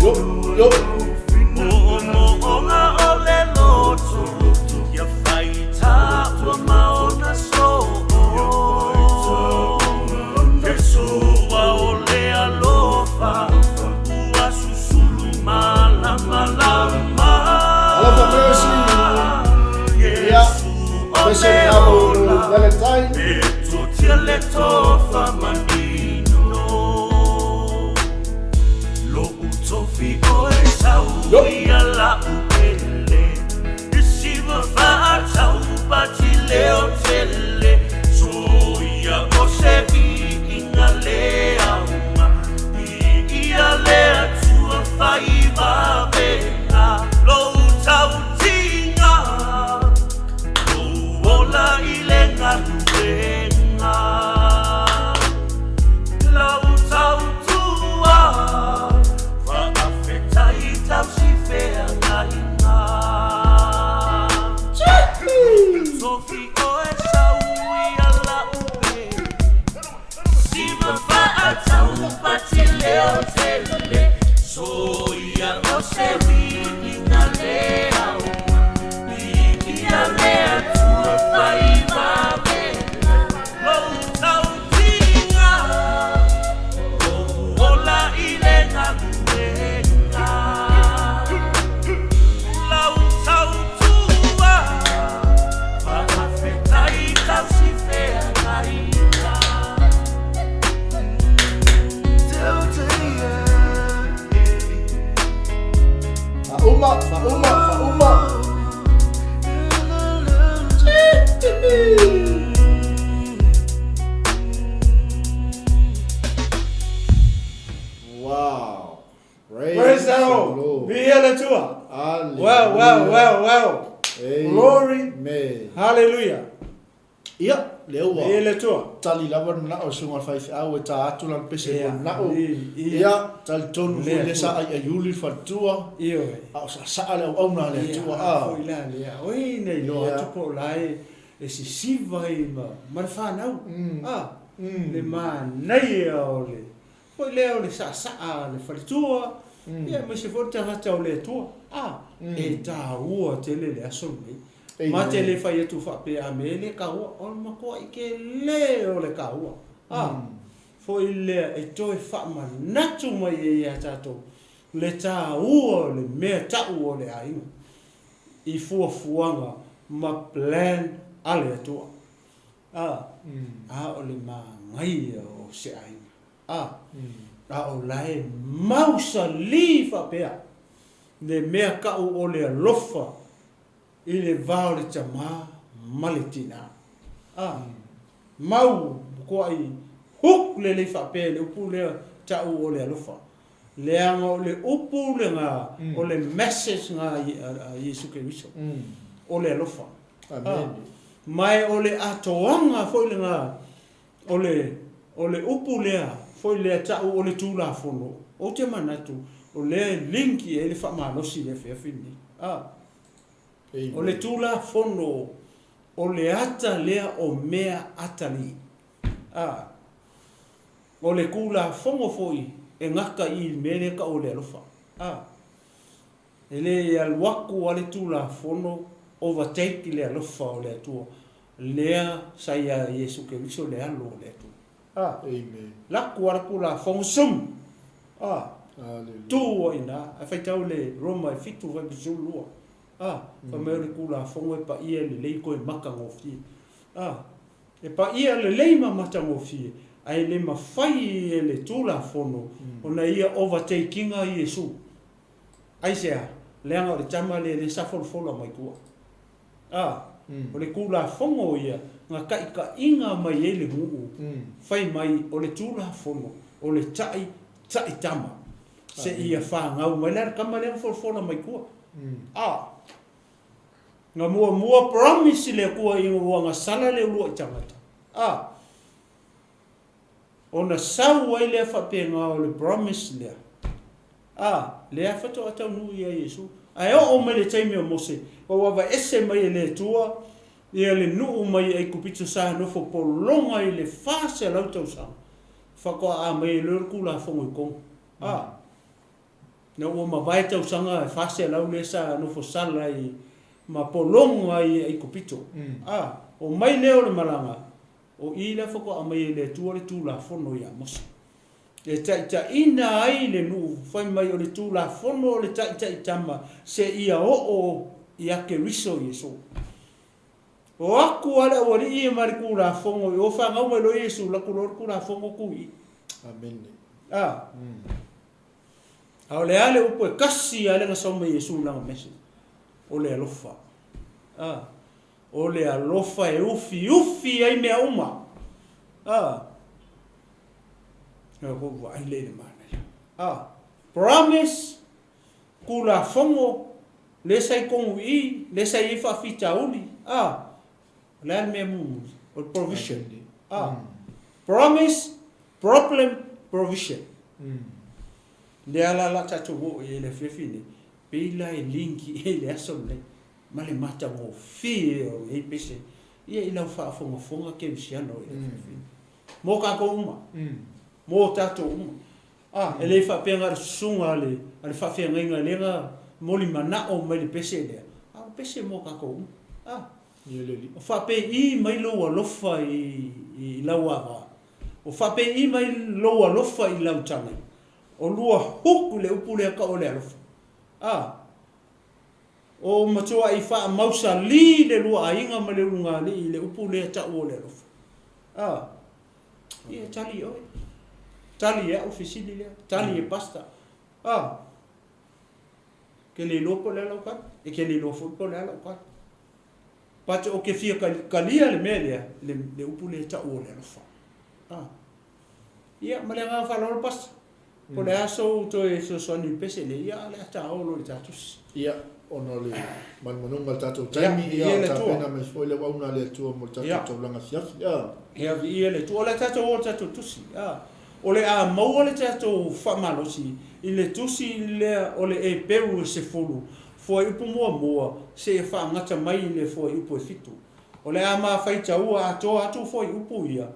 Yo, yo, yo. Yo, yo. Alofa Mercy. Ia, pese lena mo Valentine. leotele Soia o se viiga le aoga Viia le Atua fai vavela Lou tautiga Lou ola i le galuega Lau tautua Faafetai tausi feagaiga Faauma, faauma, faauma. Wow. Praise Praise the the Lord. Lord. Viia le Atua. Hallelujah. Wow, wow, wow, wow. Glory. Amen. Hallelujah. Ia, lea ua Viia le Atua. tali lava le manao o le susuga i le faifeau e ta atu lana pese Ia, mo le manao. i- Ia, talitonu foi Le lea Atua. sa aiaiuli le faletua, Ioe. a o saasaa le auauna a le Atua. Ia, A. foi la lea. Oi, na iloa Ia. atu po o la e e sisiva ai ma, ma le fanau. Ah, le manaia o le, foi lea o le saasaa a le faletua, ia aemaise foi le tagata o le Atua. Ah, e taua tele le aso lenei. Amen. Ma te le fai atu faapea a me le kaua, o le matuai tele o le kaua. Ah, foi lea e toe faamanatu mai ai ia tatou le taua o le mea tau o le aiga i fuafuaga ma plan a le Atua. Ah, a o le manaia o se aiga. Ah, a o la e mausali faapea le mea kau o le alofa i le va o le tamā ma le tinā. Ah, mau matuai hook lelei faapea i le upu lea tau o le alofa. Leaga o le upu lena, o le message lena a Iesu Keriso, o le alofa. Amen. Ma e o le atoaga foi lena o le, o le upu lea foi lea tau o le Tulafono. Ou te manatu o lea e link i ai le faamalosi i le afiafi lenei. Ah, Amen. o le Tulafono o le ata lea o mea atalii. Ah, o le Tulafono foi e gata i le mea lea tau o le alofa. Ah, e le alu atu lava le Tulafono overtake le alofa o le Atua lea sa ia Iesu Keriso le Alo o le Atua. Ah, Amen. laku lava le Tulafono sum. Ah, Hallelujah. tu ai ina, ae faitau le Roma e 7:12. Ah, fai mai o le Tulafono e paia lelei koe matagofie. Ah, e paia lelei ma matagofie, ae le mafai e le Tulafono ona ia overtake ina Iesu. Aisea, leaga o le tama lea lea sa folafola mai tua. Ah, o le Tulafono ia na taitaiga mai ai le nuu. Fai mai o le Tulafono o le tai tai tama seia fanau mai la le tama lea na folafola mai tua. Ah, na muamua promise le Atua ina ua gasala le uluai tagata. Ah, ona sau ai lea faapena o le promise lea. Ah, lea faatoa taunuu ia Iesu. Ae oo mai le taimi o Mose, ua aveese mai e le Atua ia le nuu mai Aikupito sa nofo pologa i le 400 tausaga. Faatoa a mai e loa le Tulafono i totonu. Ah, na ua mavae tausaga e 400 lea sa nofo sala i ma pologa i Aikupito. Ah, o mai lea o le malaga, o i lea faatoa aumai e le Atua le Tulafono ia Mose. E taitaiina ai le nuu, fai mai o le Tulafono o le taitaitama seia oo ia Keriso Iesu. O atu lava le aualii ia ma le Tulafono i o fanau mai loa Iesu, laku loa le Tulafono tu i i. Amen. Ah. A o le a le upu e kasi lava le na sau mai Iesu i lana message? O le alofa. Ah. O le alofa e ufiufi ai mea uma. Ah. Na ko vaai le le manaia. Ah. Promise, Tulafono, le sa i tonu i i, le sa i ai faafitauli. Ah. O le a le mea mulimuli? O le provision. Ah. Promise, problem, provision. Lea la la tatou oo i ai i le afiafi nei, pei la e link i ai le aso lenei ma le matagofie o lenei pese ia i lau faafogafoga kerisiano i le afiafi nei. Mo tatou uma. Mo tatou uma. A, e le faapea na o le susuga a le, a le faafeagaiga lea na molimanao mai le pese lea, a o le pese mo tatou uma. A, o faapei mai lou alofa i, i lau ava, o faapei mai lou alofa i lau tane, o lua hook i le upu lea tau o le alofa. A, o matuai faamausalī le lua aiga ma le ulugalii i le upu lea tau o le alofa. A, ia tali oe. Tali e au fesili lea. Tali e pastor. A, ke le iloa po o le a lau tali. E ke le iloa foi po o le a lau tali. But o ke fia kalia le mea lea, le, le upu lea tau o le alofa. A. Ia, ma le agaga faaaloalo Pastor. Po o le a sou toe fesoasoani i le pese lea, ia o le a ta oo loa i le ta tusi. Ia, ona o le manumanuga o le tatou taimi, ia, o tapena mai foi le auauna a le Atua mo le tatou taulaga afiafi. Ia. Ia, viia le Atua. O le a tatou oo i le tatou tusi. A, o le a maua le tatou faamalosi i le tusi lea o le Eperu e 10, fuaiupu muamua seia faagata mai i le fuaiupu e 7. O le a ma faitaua atoa atu fuaiupu ia,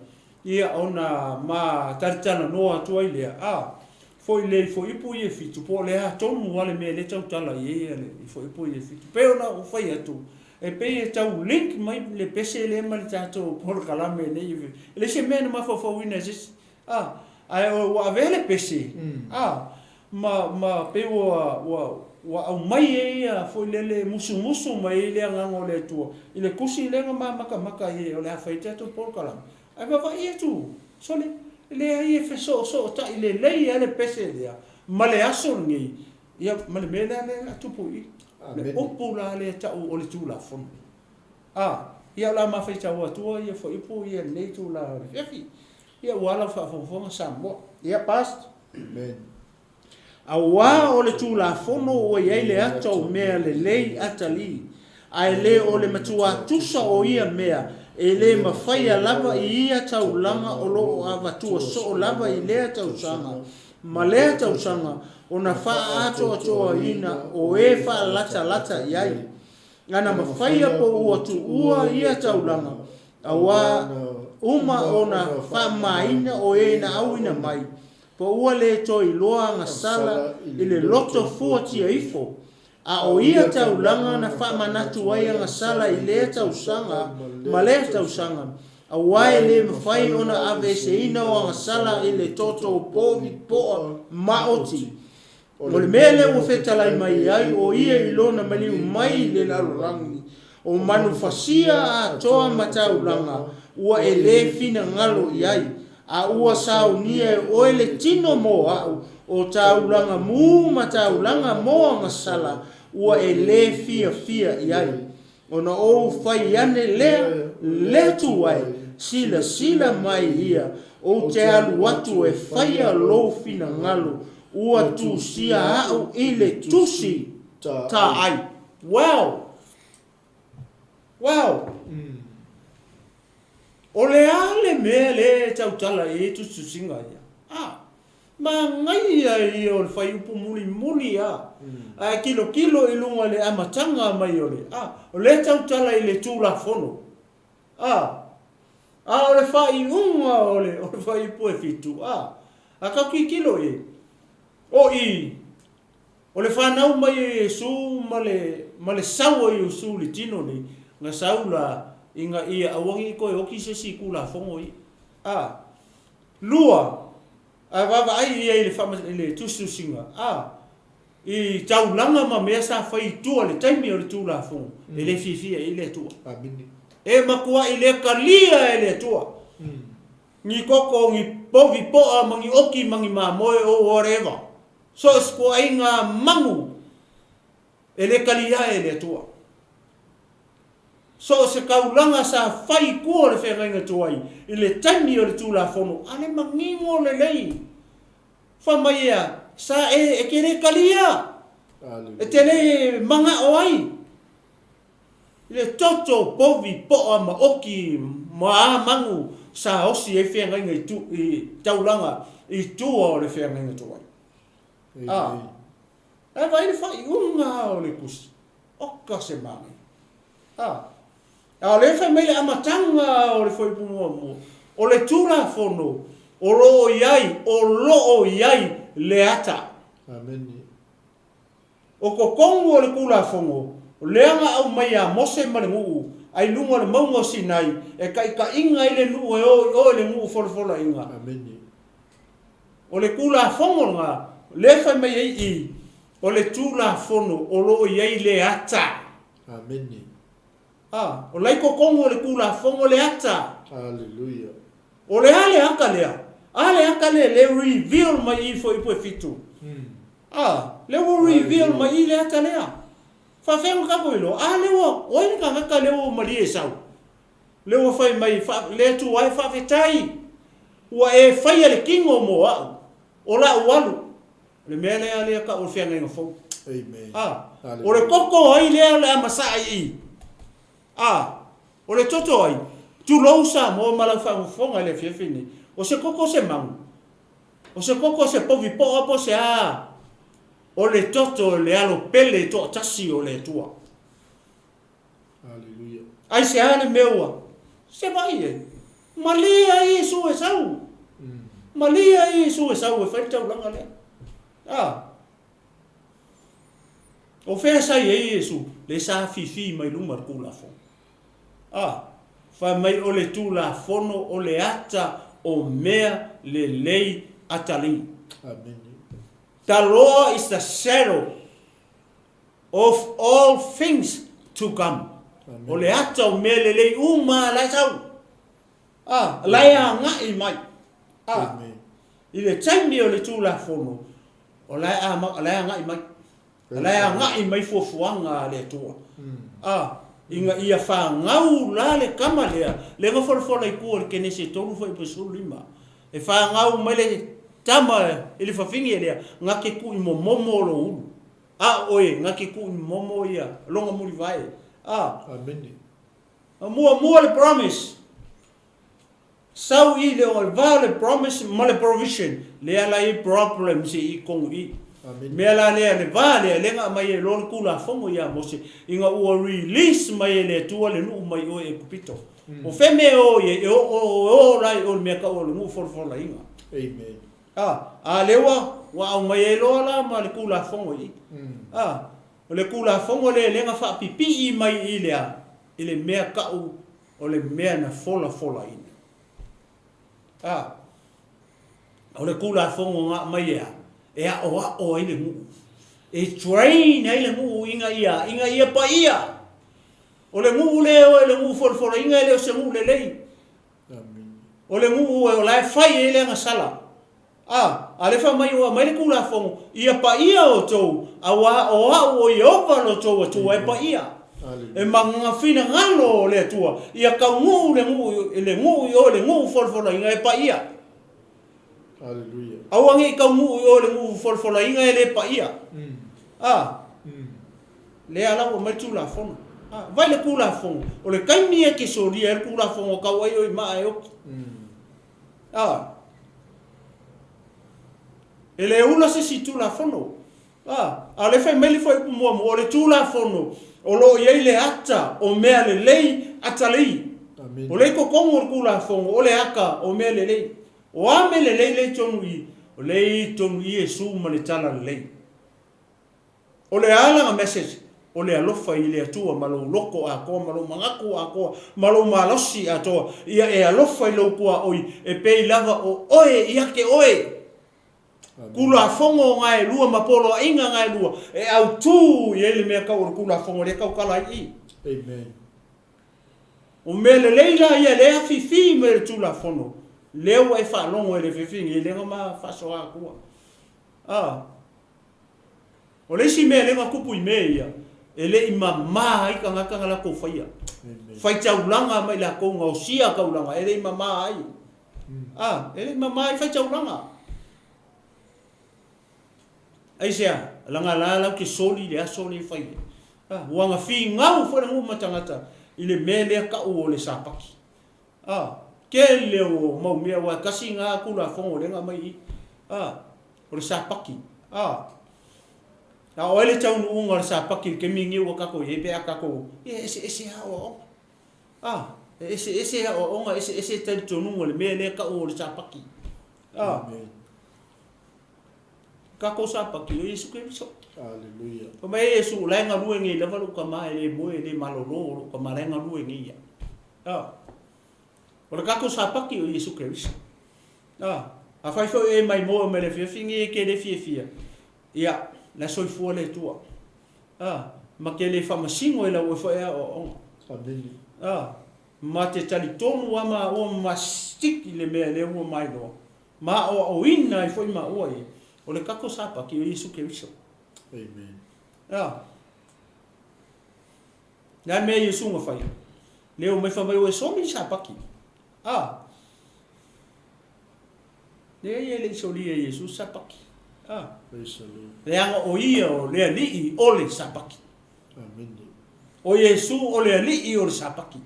Ia, ona ma talitalanoa atu ai lea, a, foi le i fuaiupu ia e fitu, po o le a tonu lava le mea lea e tautala i ai le i fuaiupu ia e fitu. Pei ona ou fai atu, e pei e tau link mai le pese lea ma le tatou polokalame nei, e leai se mea na mafaufauina e se isi, a, ae ua avea le pese, a, ma, ma pei ua, ua, ua aumai ai ia foi lele musumusu mai ai le Agaga o le Atua i le tusi lea na ma matamata i ai o le a fai ai tatou polokalame. Ae vaavaai atu, sole, e leai e fesoosootai lelei lava le pese lea ma le aso lenei, ia, ma le mea lea lea a tupu i i. Le upu la lea e tau o le Tulafono. A, ia o le a ma faitau atua ia fuaiupu ia i lenei itula o le afiafi. Ia ua lau faafogafoga Samoa. Ia Past. Amen. Auā o le Tulafono ua i ai le ata o mea lelei atalii, ae le o le matuā tusa o ia mea, e le mafaia lava i ia taulaga o lo o avatua soo lava i lea tausaga ma lea tausaga ona faaatoatoaina o e faalatalata i ai. Ana mafaia po ua tuua ia taulaga, auā uma ona faamamaina o e na auina mai, Po ua le toe iloa agasala i le loto fuatia ifo, a o ia taulaga na faamanatu ai agasala i lea tausaga ma lea tausaga, auā e le mafai ona aveeseina o agasala i le toto povi poa maoti. O le mea lea ua fetalai mai ai o ia i lona maliu mai i le lalolagi, o manufasia atoa ma taulaga ua e le finagalo i ai, a ua saunia e oe le tino mo au, o taulaga mu ma taulaga mo agasala ua e le fiafia i ai. Ona ou fai ane lea, le Atua e, silasila mai ia, ou te alu atu e faia lou finagalo, ua tusia au i le tusi ta ai. Wow! Wow! O le a le mea lea e tautala i ai tusitusiga ia? A, manaia ia o le fuaiupu mulimuli a, ae tilotilo i luga i le amataga mai o le, a, o lea e tautala i le Tulafono. A, a o le faaiuga o le, o le fuaiupu e fitu, a, a tau tilotilo i ai, o i, O le fanau mai o Iesu ma le, ma le sau o Iesu i le tino nei, na sau la, ina ia aua ne i toe oti se isi i Tulafono ia. A. Lua, a vaavaai i ai i le faama, i le tusitusiga, a, i taulaga ma mea sa fai i tua i le taimi o le Tulafono, e le fiafia i ai le Atua. Amene. E matuai le talia e le Atua. Ni koko, ni povi poa ma ni oki ma ni mamoe or whatever. So o se tuuaiga manu e le talia e le Atua. So o se taulaga sa fai i tua o le feagaiga tuai i le taimi o le Tulafono, a le manino lelei. Fai mai ea, sa e, e te le talia, e te le manao ai i le toto povi poa ma oki ma a manu sa osi ai feagaiga i, tu, i taulaga i tua o le feagaiga tuai. A, e vaai le faaiuga o le tusi. Oka se manaia. A, a o lea e fai mai le amataga o le fuaiupu muamua, o le Tulafono o lo o i ai, o lo o i ai le ata. Amene. O totonu o le Tulafono, o lea na aumai ia Mose ma le nuu, a i luga o le mauga o Sinai, e taitaiina ai le nuu e o i o i le nuu folafolaina. Amene. O le Tulafono lena, lea e fai mai ai i, o le Tulafono o lo o i ai le ata. Amene. A, o la i totonu o le Tulafono le ata. Aleluia. O le a le ata lea? A le ata lea le reveal mai i i Fuaiupu e 7? A, lea ua reveal mai i le ata lea. Faafefea ona tatou iloa? A lea ua, o ai le tagata lea ua malie e sau? Lea ua fai mai, fa, le Atua e, faafetai, ua e faia le tino mo au, o la'u alu. O le mea lea lea tau o le feagaiga fou. Amen. A, o le toto ai lea o le a masaa i i? A, o le toto ai? Tulou Samoa ma lau faafofoga i le afiafi nei. O se toto o se magu? O se koko o se povi poa po o se a, o le toto o le alo pele toatasi o le Atua. Aleluia. Aisea le mea ua se vaai ai? Malie ai Iesu e sau. Malie ai Iesu e sau e fai le taulaga lea. A. O fea sa i ai Iesu? Le sa afifi mai luma le Tulafono. A, fai mai o le Tulafono o le ata o mea lelei atalii. Amene. The law is the shadow of all things to come. Amene. O le ata o mea lelei uma la e sau. A, la e agai mai. A, Amen. i le taimi o le Tulafono, o la e, a, la e agai mai. O la e agai mai fuafuaga a le Atua, a, ina ia fanau la le tama lea, lea na folafola i tua i le Kenese e 3 foi pe 15, e fanau mai le tama i le fafine lea, na te tuu i momomo o lou ulu, a o oe, na te tuu i momomo ia lona mulivae, a. Amene. Muamua le promise. Sau i le o le va o le promise ma le provision, lea la i problems i i tonu i. Mea la lea, le va lea, lea na aumai ai loa le Tulafono ia Mose, ina ua release mai e le Atua le nuu mai o i Ekupito. O fea mea e o i ai? E o, o, o la i o le mea tau o le nuu folafolaina. Amen. A, a lea ua, ua aumai ai loa la ma le Tulafono i i. A, o le Tulafono lea, lea na faapipii mai i le a? I le mea tau O le mea na folafolaina. A, o le Tulafono na aumai e a? E aʻoaʻo ai le nuu. E train ai le nuu ina ia, ina ia paia. O le nuu lea e o i le nuu folafolaina e le o se nuu lelei. O le nuu o la e fai ai le agasala. A, a lea fai mai ua aumai le Tulafono, ia paia outou, auā o au o Ieova lo outou Atua e paia. E ma nga finagalo o le Atua, ia taunuu le nuu, le nuu i o i le nuu folafolaina e paia. Aua ne i taunuu i o i le nuu folafolaina e le paia. A, lea la ua aumai le Tulafono. A, vai le Tulafono, o le taimi e te solia ai le Tulafono tau ai o i maa e oki. A. E le ula se isi Tulafono. A. A o lea e fai mai le fuaiupu muamua, o le Tulafono o lo o i ai le ata o mea lelei atalii. O lea i totonu o le Tulafono o le ata o mea lelei. O a mea lelei lea i totonu i i? O lea i totonu i Iesu ma le Talalelei. O le a lana message? O le alofa i le Atua ma lou loto atoa ma lou manatu atoa ma lou malosi atoa, ia e alofa i lou tuaoi e pei lava o oe ia te oe. Tulafono gaelua ma poloaiga gaelua e autū i ai le mea tau o le Tulafono lea e tautala ai i. Amen. O mea lelei la ia lea e afifi mai e le Tulafono, lea ua e faalogo e le fefe nei, lea na ma faasoa atua. A. O le isi mea lea na tupu i mea ia, e le i mama ai tagata na latou faia. Faitaulaga ma i latou na osia taulaga, e le i mama ai. A, e le i mama ai faitaulaga. Aisea? Laga la lau te soli i le aso lea e fai ai. A, ua na finau foi le nuu ma tagata i le mea lea tau o le Sapati. A, tele o mau mea aua e tasi na Tulafono lea na aumai i i. A, o le Sapati. A, a o ai le taunuuga o le Sapati i le taimi lenei ua tatou i ai pe a tatou, ia e eseese aoaoga. A, e eseese aoaoga, eseese talitonuga o le mea lea e tau o le Sapati. A. Amen. Tatou Sapati, o Iesu Keriso. Aleluia. Fai mai ai Iesu, o la e galue nei lava lou tama, e le moe, e le malolo lou tama, la e galue nei ia. A. O le tatou Sapati o Iesu Keriso. A. Afai foi o e maimoa mai le afiafi nei e te le fiafia, ia, la e soifua le Atua. A. Ma te le faamasino e lau oe foi aoaoga. Amene. A. Ma te talitonu lava maua ma ma stick i le mea lea ua mailoa. Ma aoaoina ai foi maua ia, o le tatou Sapati o Iesu Keriso. Amen. A. Le a mea Iesu na fai? Le o mai fai mai ua e soli le Sapati. A. Leai e le i solia e Iesu le Sapati. A. Praise the Lord. Leaga o ia o le Alii o le Sapati. Amene. O Iesu o le Alii o le Sapati.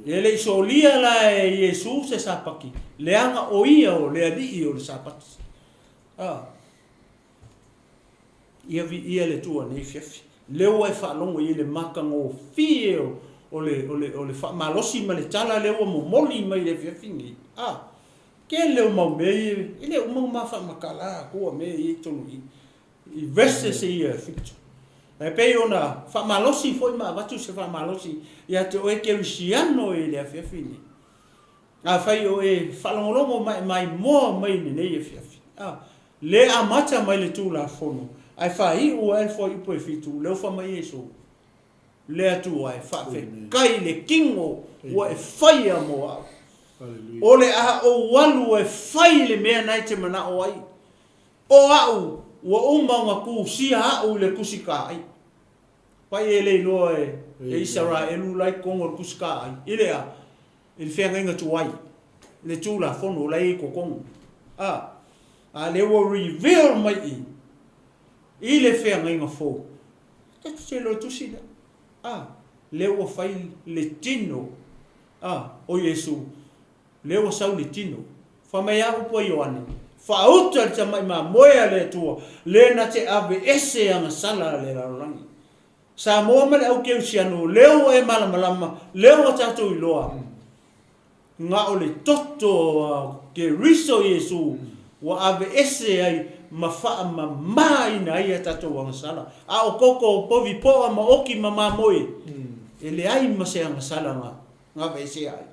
E le i solia la e Iesu se Sapati, leaga o ia o le Alii o le Sapati. A. Ia viia le Atua nei afiafi. Lea ua e faalogo i ai le matagofie o le, o le, o le faamalosi ma le tala lea ua momoli mai i le afiafi nei. A. Tele o mau mea ia, e le uma ona ma faamatala atua mea ia i totonu i i. I verses ia e fitu. E pei ona faamalosi foi ma avatu se faamalosi ia te oe kerisiano i le afiafi nei. Afai o e faalogologo ma e maimoa mai i lenei afiafi, a, le amata mai le Tulafono, ae faaiu ae le fuaiupu e fitu, lea ua fai mai Iesu, Le Atua e faafetai i le tino ua e faia mo au. O le a ou alu e fai le mea na e te manao ai. O au, ua uma ona tusia au i le tusitaai. Pai e le iloa e Isaraelu la i totonu o le tusitaai, i le a? I le feagaiga tuai, i le Tulafono la e i ai i totonu. A, a lea ua reveal mai i i le feagaiga fou. Tatou te iloa i le tusi lea. A, lea ua fai le tino, a, o Iesu. Lea ua sau le tino. Fai mai a upu a Ioane, Faauta le tamai mamoe a le Atua, le na te aveese agasala a le lalolagi. Samoa ma le au Kerisiano, lea ua e malamalama, lea ua tatou iloa, na o le toto a Keriso Iesu ua aveese ai ma faamamaina ai a tatou agasala. A o toto o povi poa ma oki ma mamoe, e leai ma se agasala na aveesea ai.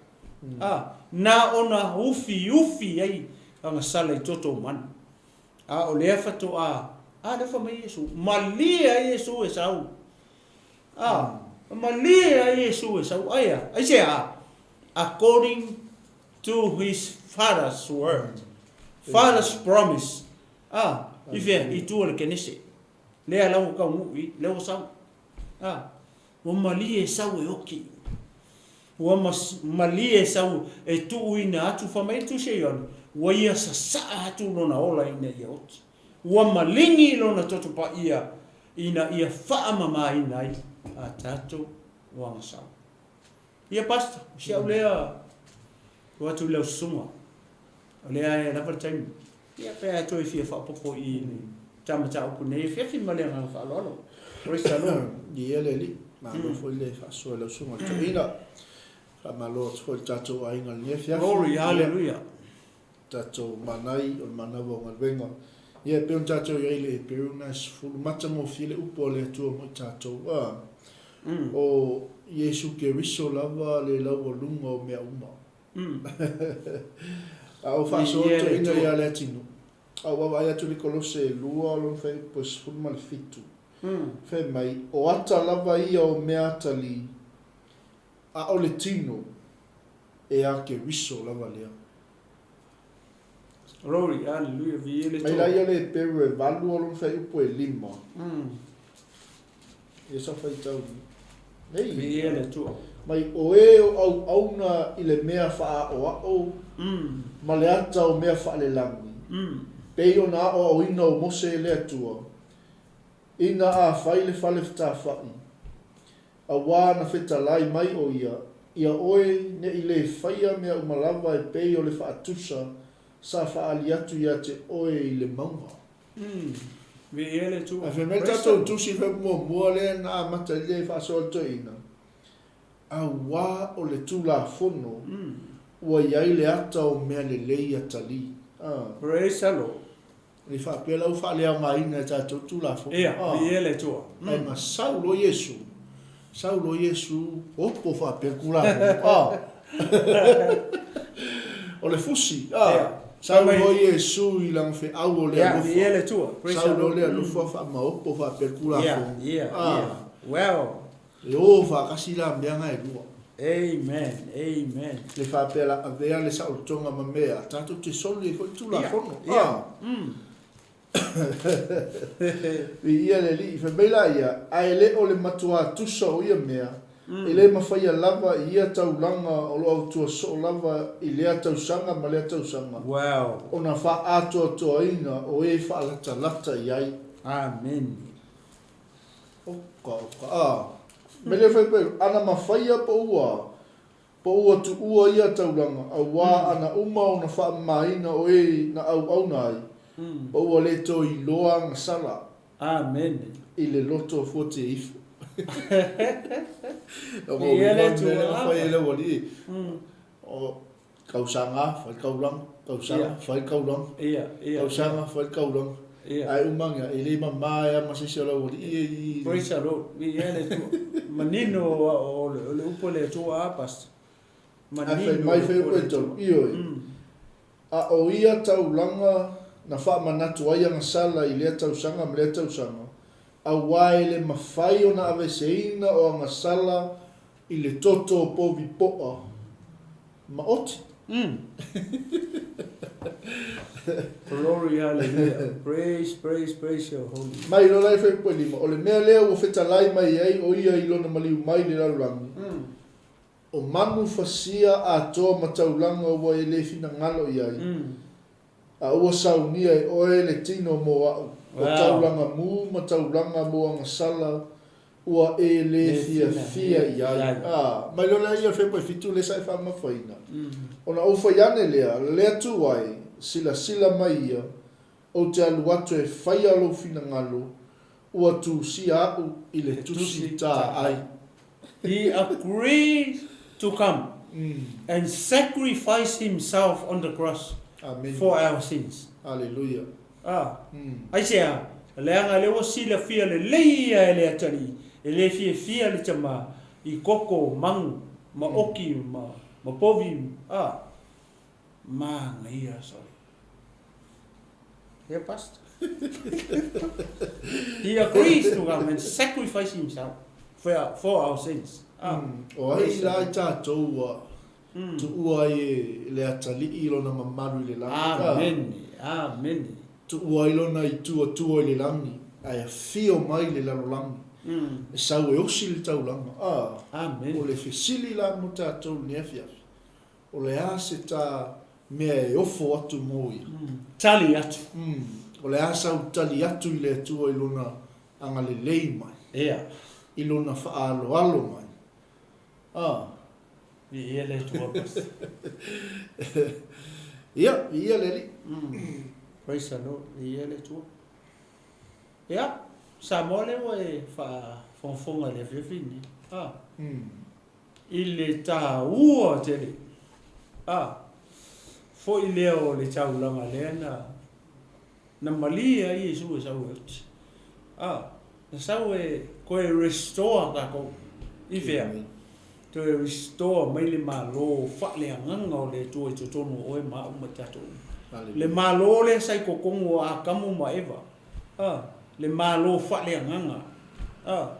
A, na ona ufiufi ai agasala i toto o manu. A o lea fatoa, a lea fai mai Iesu, malie ai Iesu e sau. A, malie ai Iesu e sau. Aia, aisea? According to his father's word. Father's promise. A, i fea? I tua o le Kenese. Lea la ua taunuu i, lea ua sau. A, ua malie e sau e oki. Ua malie e sau e tuuina atu, fai mai le Tusi a Ioane, ua ia sasaa atu lona ola ina ia oti. Ua maligi lona toto paia ina ia faamamaina ai a tatou agasala. Ia Pastor, o si au lea tuu atu i lau susuga, o lea e lava le taimi. Ia pe a toe fia faaopoopo i le ta mataupu nei afiafi ma le agaga faaaloalo. Praise the Lord. Ia le Alii, malo foi le faasoa i lau susuga i le toeaina. Faamalo atu foi i le tatou aiga i lenei afiafi. Glory, hallelujah. Tatou manai o le manava o galuega. Ia e pei ona tatou i ai i le Heperu na e sefulu matagofie le upu a le Atua mo i tatou. A, o Iesu Keriso lava le laualuga o mea uma. A o faasoa toeaina ia Leatinuu, a ou vaavaai atu i le Kolose e lua lona fuaiupu e 17, fai mai, O ata lava ia o mea atalii, a o le tino, e a Keriso lava lea. Glory, hallelujah, viia le Mai la ia le Heperu e valu a lona fuaiupu e lima. Ia sa faitau nei. Viia le Atua. Mai o e o auauna i le mea faaaoao ma le ata o mea faalelagi, pei ona aoaoina o Mose e le Atua, ina a fai le fale fetafai, auā na fetalai mai o ia, ia oe ne i le faia mea uma lava e pei o le faatusa sa faaali atu ia te oe i le mauga. Viia le Atua. Ae fai mai le tatou tusi fai muamua lea na amata ai le faasoa le toeaina, auā o le Tulafono ua i ai le ata o mea lelei atalii. Praise the Lord. Le faapea la ua faaleaogaina e tatou Tulafono. Ia, viia le Atua. Ae na sau loa Iesu, sau loa Iesu, opo faapea le Tulafono. A. O le fusi, a. Sau loa Iesu i lana feau o le alofa. Viia le Atua. Sau loa le alofa faamaopo faapea le Tulafono. Ia, ia. Well. E o faatasi la mea na e lua. Amen, amen. Le faapea la avea le saolotoga ma mea, tatou te soli ai foi le Tulafono. Ia, ia. Mm. Viia le Alii. Fai mai la ia, ae le o le matuā tusa o ia mea, e le mafaia lava i ia taulaga o lo autua soo lava i lea tausaga ma lea tausaga, Wow. ona faaatoatoaina o e faalatalata i ai. Amen. Oka, oka, a. Me le fai pai, ana mafaia po ua, po ua tuua ia taulaga, auā ana uma ona faamamaina o e na auauna ai, po ua le toe iloa agasala. Amene. I le loto fuatia ifo. Viia le Atua. Mea na fai e le aualii. O kausaga, fai kaulaga, kausaga, fai kaulaga. Kausaga, fai kaulaga. Ae uma ane, e le mama ai lava ma se isi o le aualii ia i. Praise the Lord. Viia le Atua. Manino o le upu a le Atua a, Pastor. Ae fai mai fai upu e tolu, ioe. A o ia taulaga na faamanatu ai agasala i lea tausaga ma lea tausaga, auā e le mafai ona aveeseina o agasala i le toto o povi poa ma oti. Glory hallelujah praise praise praise your holy name. Mai loa la e fai upu e lima, o le mea lea ua fetalai mai ai o ia i lona maliu mai i le lalolagi, o manu fasia atoa ma taulaga ua e le finagalo i ai, a ua saunia e oe le tino mo a'u, o taulaga mu ma taulaga mo agasala ua e le fiafia i ai. A, mai loa lea ia le 7 lea sa e faamamafaina. Ona ou fai ane lea, le Atua e, silasila mai ia, ou te alu atu e faia lou finagalo, ua tusia a'u i le tusi tā ai. He agreed to come and sacrifice himself on the cross for our sins. Aleluia. A, aisea? Leaga lea ua silafia lelei ia e le atalii, e le fiafia le tama i koko, magu, ma oki, ma, ma povi, a, manaia sole. Yeah, Pastor. He agrees to come and sacrifice himself for our, for our sins. Ah. O ai la i tātou ua tuua ai e le atalii lona mamalu i le lagi? Amene, amene. Tuua ai lona i tuatua i le lagi, ae afio mai i le lalolagi, e sau e osi le taulaga. Ah. Amene. O le fesili la mo tātou i lenei afiafi, O le a se ta mea e ofo atu mo ia? Tali atu. O le a sau tali atu i le Atua i lona agalelei mai. Ia. I lona faaaloalo mai. A. Viia le Atua Pastor. Ia, viia le Alii. Praise the Lord, viia le Atua. Ia, Samoa lea ua e faafogafoga i le afiafi lenei. A. I le taua tele, a, foi lea o le taulaga lea na, na malie ai Iesu e sau e oti. A, na sau e toe restore tatou. I fea? Toe restore mai le Malo faaleagaga o le Atua i totonu o oe ma a'u ma tatou uma. Le Malo lea sa i totonu o Atamu ma Eva. A, le Malo faaleagaga. A.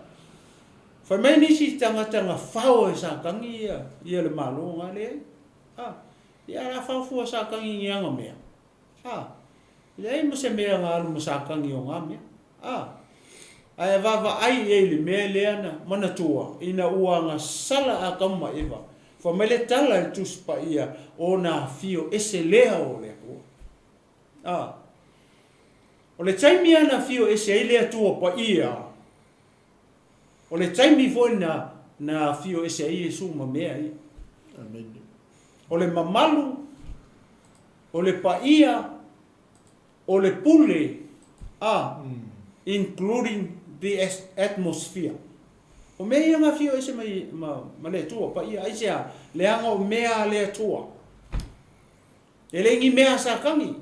Fai mai nisi tagata na fao e Satani ia, ia le malo na leai. A, ia la fao fua Satani i ni ana mea. A, leai ma se mea na alu ma Satani o na mea. A, ae vaavaai i ai i le mea lea na manatua ina ua agasala Atamu ma Eva. Fai mai le tala i le Tusi Paia, o na afio ese lea o le Atua. A, o le taimi a na afio ese ai le Atua Paia, O le taimi foi na na afio ese ai Iesu ma mea ia. Amene. O le mamalu, o le paia, o le pule, a, including the atmosphere. O mea ia na afio ese mai ma, ma le Atua, paia, aisea? Leaga o mea a le Atua. E le ni mea a Satani.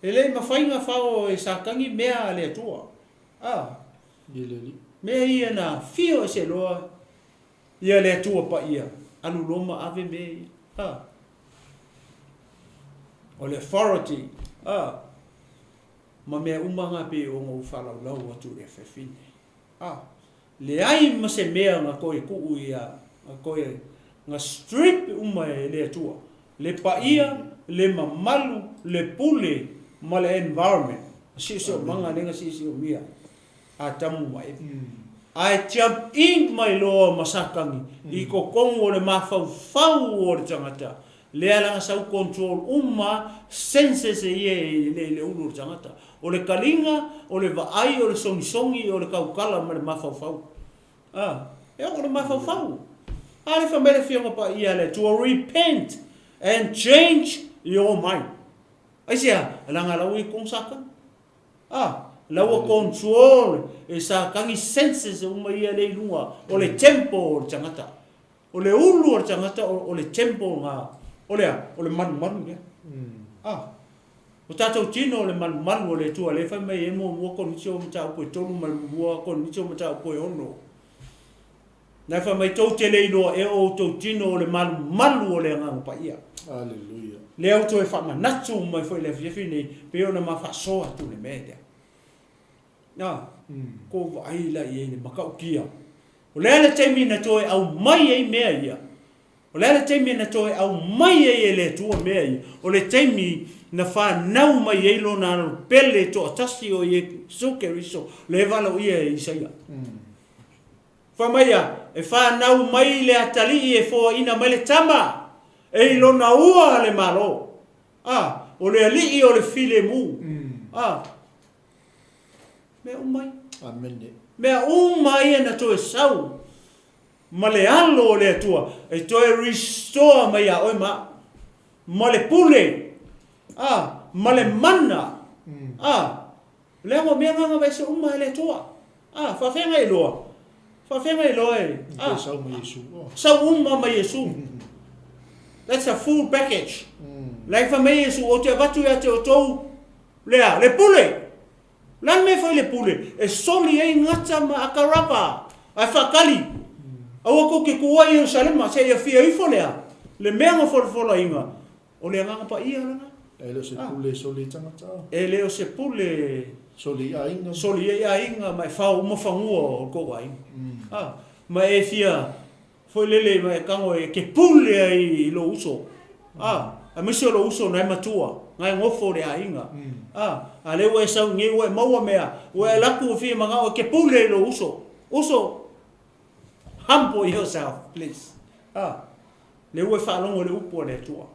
E le mafai ona fao e Satani mea a le Atua. A. Mea ia na afio ese loa ia le Atua Paia, alu loa ma ave mea ia. A. O le authority, a, ma mea uma na pei ona ou faalaulau atu i le afiafi nei. A. Leai ma se mea na toe tuu ia, na toe, na strip uma e le Atua, le paia, le mamalu, le pule, ma le environment, siosiomaga lea na siosiomia Atamu ma Evi. Ae jump in mai loa ma Satani i totonu o le mafaufau o le tagata, lea la na sau control uma senses ia i le ulu o le tagata. O le taliga, o le vaai, o le sogisogi, o le tautala ma le mafaufau. A, e oo le mafaufau. A lea fai mai le Afioga Paia a le Atua, Repent and change your mind. Aisea? Leaga la ua i totonu Satani. A, la ua control e Satani senses uma ia lea i luga o le temple o le tagata. O le ulu o le tagata o le temple na, o le a? O le malumalu lea. A, o tatou tino o le malumalu o le Atua lea e fai mai ai muamua Korinitio mataupu e 3 ma le muamua Korinitio mataupu e 6. Na e fai mai tou te le iloa ea o outou tino o le malumalu o le Agaga Paia. Aleluia. Lea ua toe faamanatu mai foi i le afiafi nei, pei ona ma faasoa atu le mea lea. Na, ko vaai la i ai le matautia. O le a le taimi na toe aumai ai mea ia? O le a le taimi na toe aumai ai e le Atua mea ia? O le taimi na fanau mai ai Lona Alo pele toatasi o Iesu Keriso, lea e valaauia e Isaia. Fai mai ia, e fanau mai le atalii e foaina mai le tama, e i lona ua le Malo. A, o le alii o le filemu. A, mea uma ia. Amene. Mea uma ia na toe sau ma le alo o le Atua e toe restore mai ia oe ma au. Ma le pule, a, ma le mana, a, leaga o mea na na aveese uma e le Atua. A, faafeagai loa, faafeagai loa e, a, Sau mai Iesu. Oh. sau uma mai Iesu. That's a full package. La e fai mai Iesu, ou te avatu ia te outou lea, le pule. O le a le mea e fai le pule? E soli ai gata ma akarava, ae faatali. Aua tou te tuua i Ierusalema, seia fia ifo lea, le mea na folafolaina, o le Agaga Paia lena. E le o se pule e soli ai tagata. E le o se pule e soli ai aiga. Soli ai aiga ma e fao uma fanua o tou aiga. Ma e fia Foi lele ma e tago e te pule ai i lou uso, a, aemaise o lou uso na e matua, na e nofo i le aiga, a, a lea ua e sau nei ua e maua mea, ua e alu atu ua fia manao e te pule i lou uso, uso, humble yourself please, a, lea ua e faalogo i le upu a le Atua,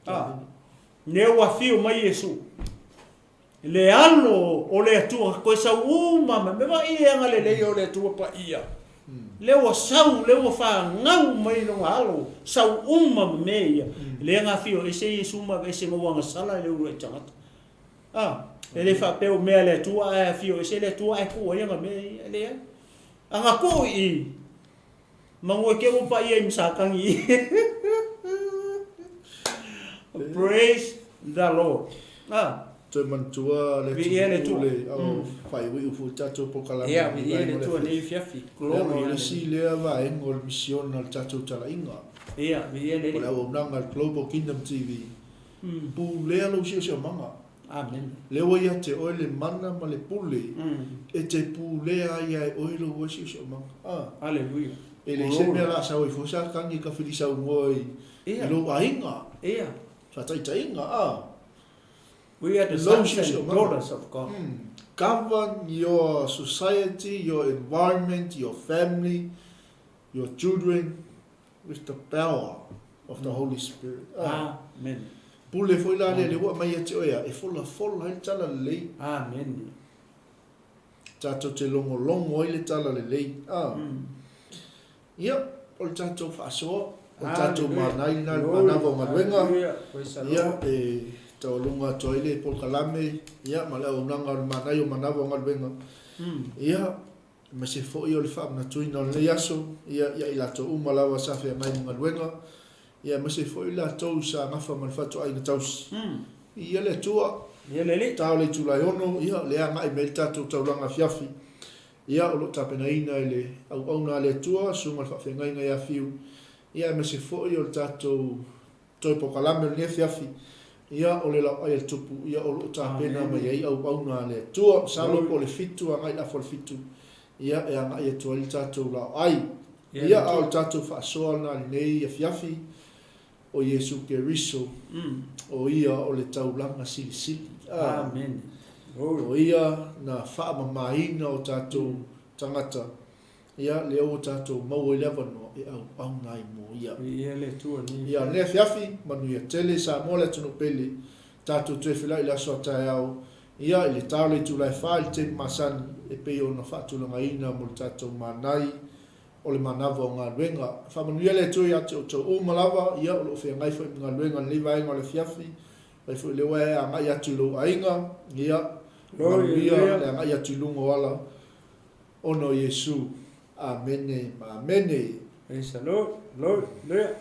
a, lea ua afio mai Iesu. Le alo o le Atua toe sau uma mai, me vaai i le agalelei o le Atua Paia. Lea ua sau, lea ua fanau mai lona alo, sau uma ma mea ia. Lea na afio ese Iesu ma aveese na ua agasala i le uluai tagata. A, e le faapea o mea a le Atua ae afio ese le Atua ae tuu ai ana mea ia, e leai. Ana tuu i i, manu e te ua paia i Masatani. Praise the Lord. Ah. Toe manatua le atunuu le au faaiuiu foi tatou polokalame. Ia, viia le Atua nei afiafi. Glory. O le isi lea vaega o le misiona o le tatou talaiga. Ia, viia le Alii. O le auaunaga a le Global Kingdom TV. Pulea lou siosiomaga. Amene. Lea ua ia te oe le mana ma le pule e te pulea ai ia e oe lou oe siosiomaga. Ah. Aleluia. E leai se mea la sau ai fua Satani e kafilisaunoa i lou aiga. Ia. Faataitaiga, ah. We are the sons and daughters of God. Govern your society, your environment, your family, your children with the power of the Holy Spirit. Amen. Pule foi la lea le ua aumai ia te oe a e folafola ai le tala lelei. Amen. Tatou te logologo ai le tala lelei. Ia, o le tatou faasoa, o le tatou manai lena i le manava o galuega, ia, e taualuga atu ai le polokalame, ia, ma le auaunaga o le manai o manava o galuega, ia, aemaise foi o le faamanatuina o lenei aso, ia, ia i latou uma lava sa feagai ma galuega, ia, aemaise foi i latou sa gafa ma le fatuaiga tausi. Viia le Atua. Ia le Alii. Ta o le itula e 6, ia, lea e agai mai ai le tatou taulaga afiafi. Ia, o lo o tapenaina e le auauna a le Atua, Susuga i le Faafeagaiga ia Fiu, ia aemaise foi o le tatou toe polokalame o lenei afiafi, ia, o le Laoai a le Tupu, ia, o lo o tapena mai ai auauna a le Atua. Masalo po o le 7 agai i le afa o le 7, ia, e agai atu ai le tatou laoai. Ia, a o le tatou faasoa lena i lenei afiafi, o Iesu Keriso, o Ia o le taulaga silisili. Amene. O Ia na faamamaina o tatou tagata, ia, lea ua tatou maua ai le avanoa e auauna ai mo Ia. Viia le Atua i Ia, lenei afiafi, manuia tele Samoa le atunuu pele, tatou toe feiloai i le aso a taeao, ia, i le ta o le itula e fa i le taimi masani e pei ona faatulagaina mo le tatou manai o le manava o galuega. Faamanuia le Atua ia te outou uma lava, ia, o lo o feagai foi ma galuega i lenei vaega o le afiafi, fai foi lea ua e agai atu i lou aiga, ia, manuia le agai atu i luga o ala ona o Iesu. Amene ma amene. Praise the Lord. Lord, hallelujah.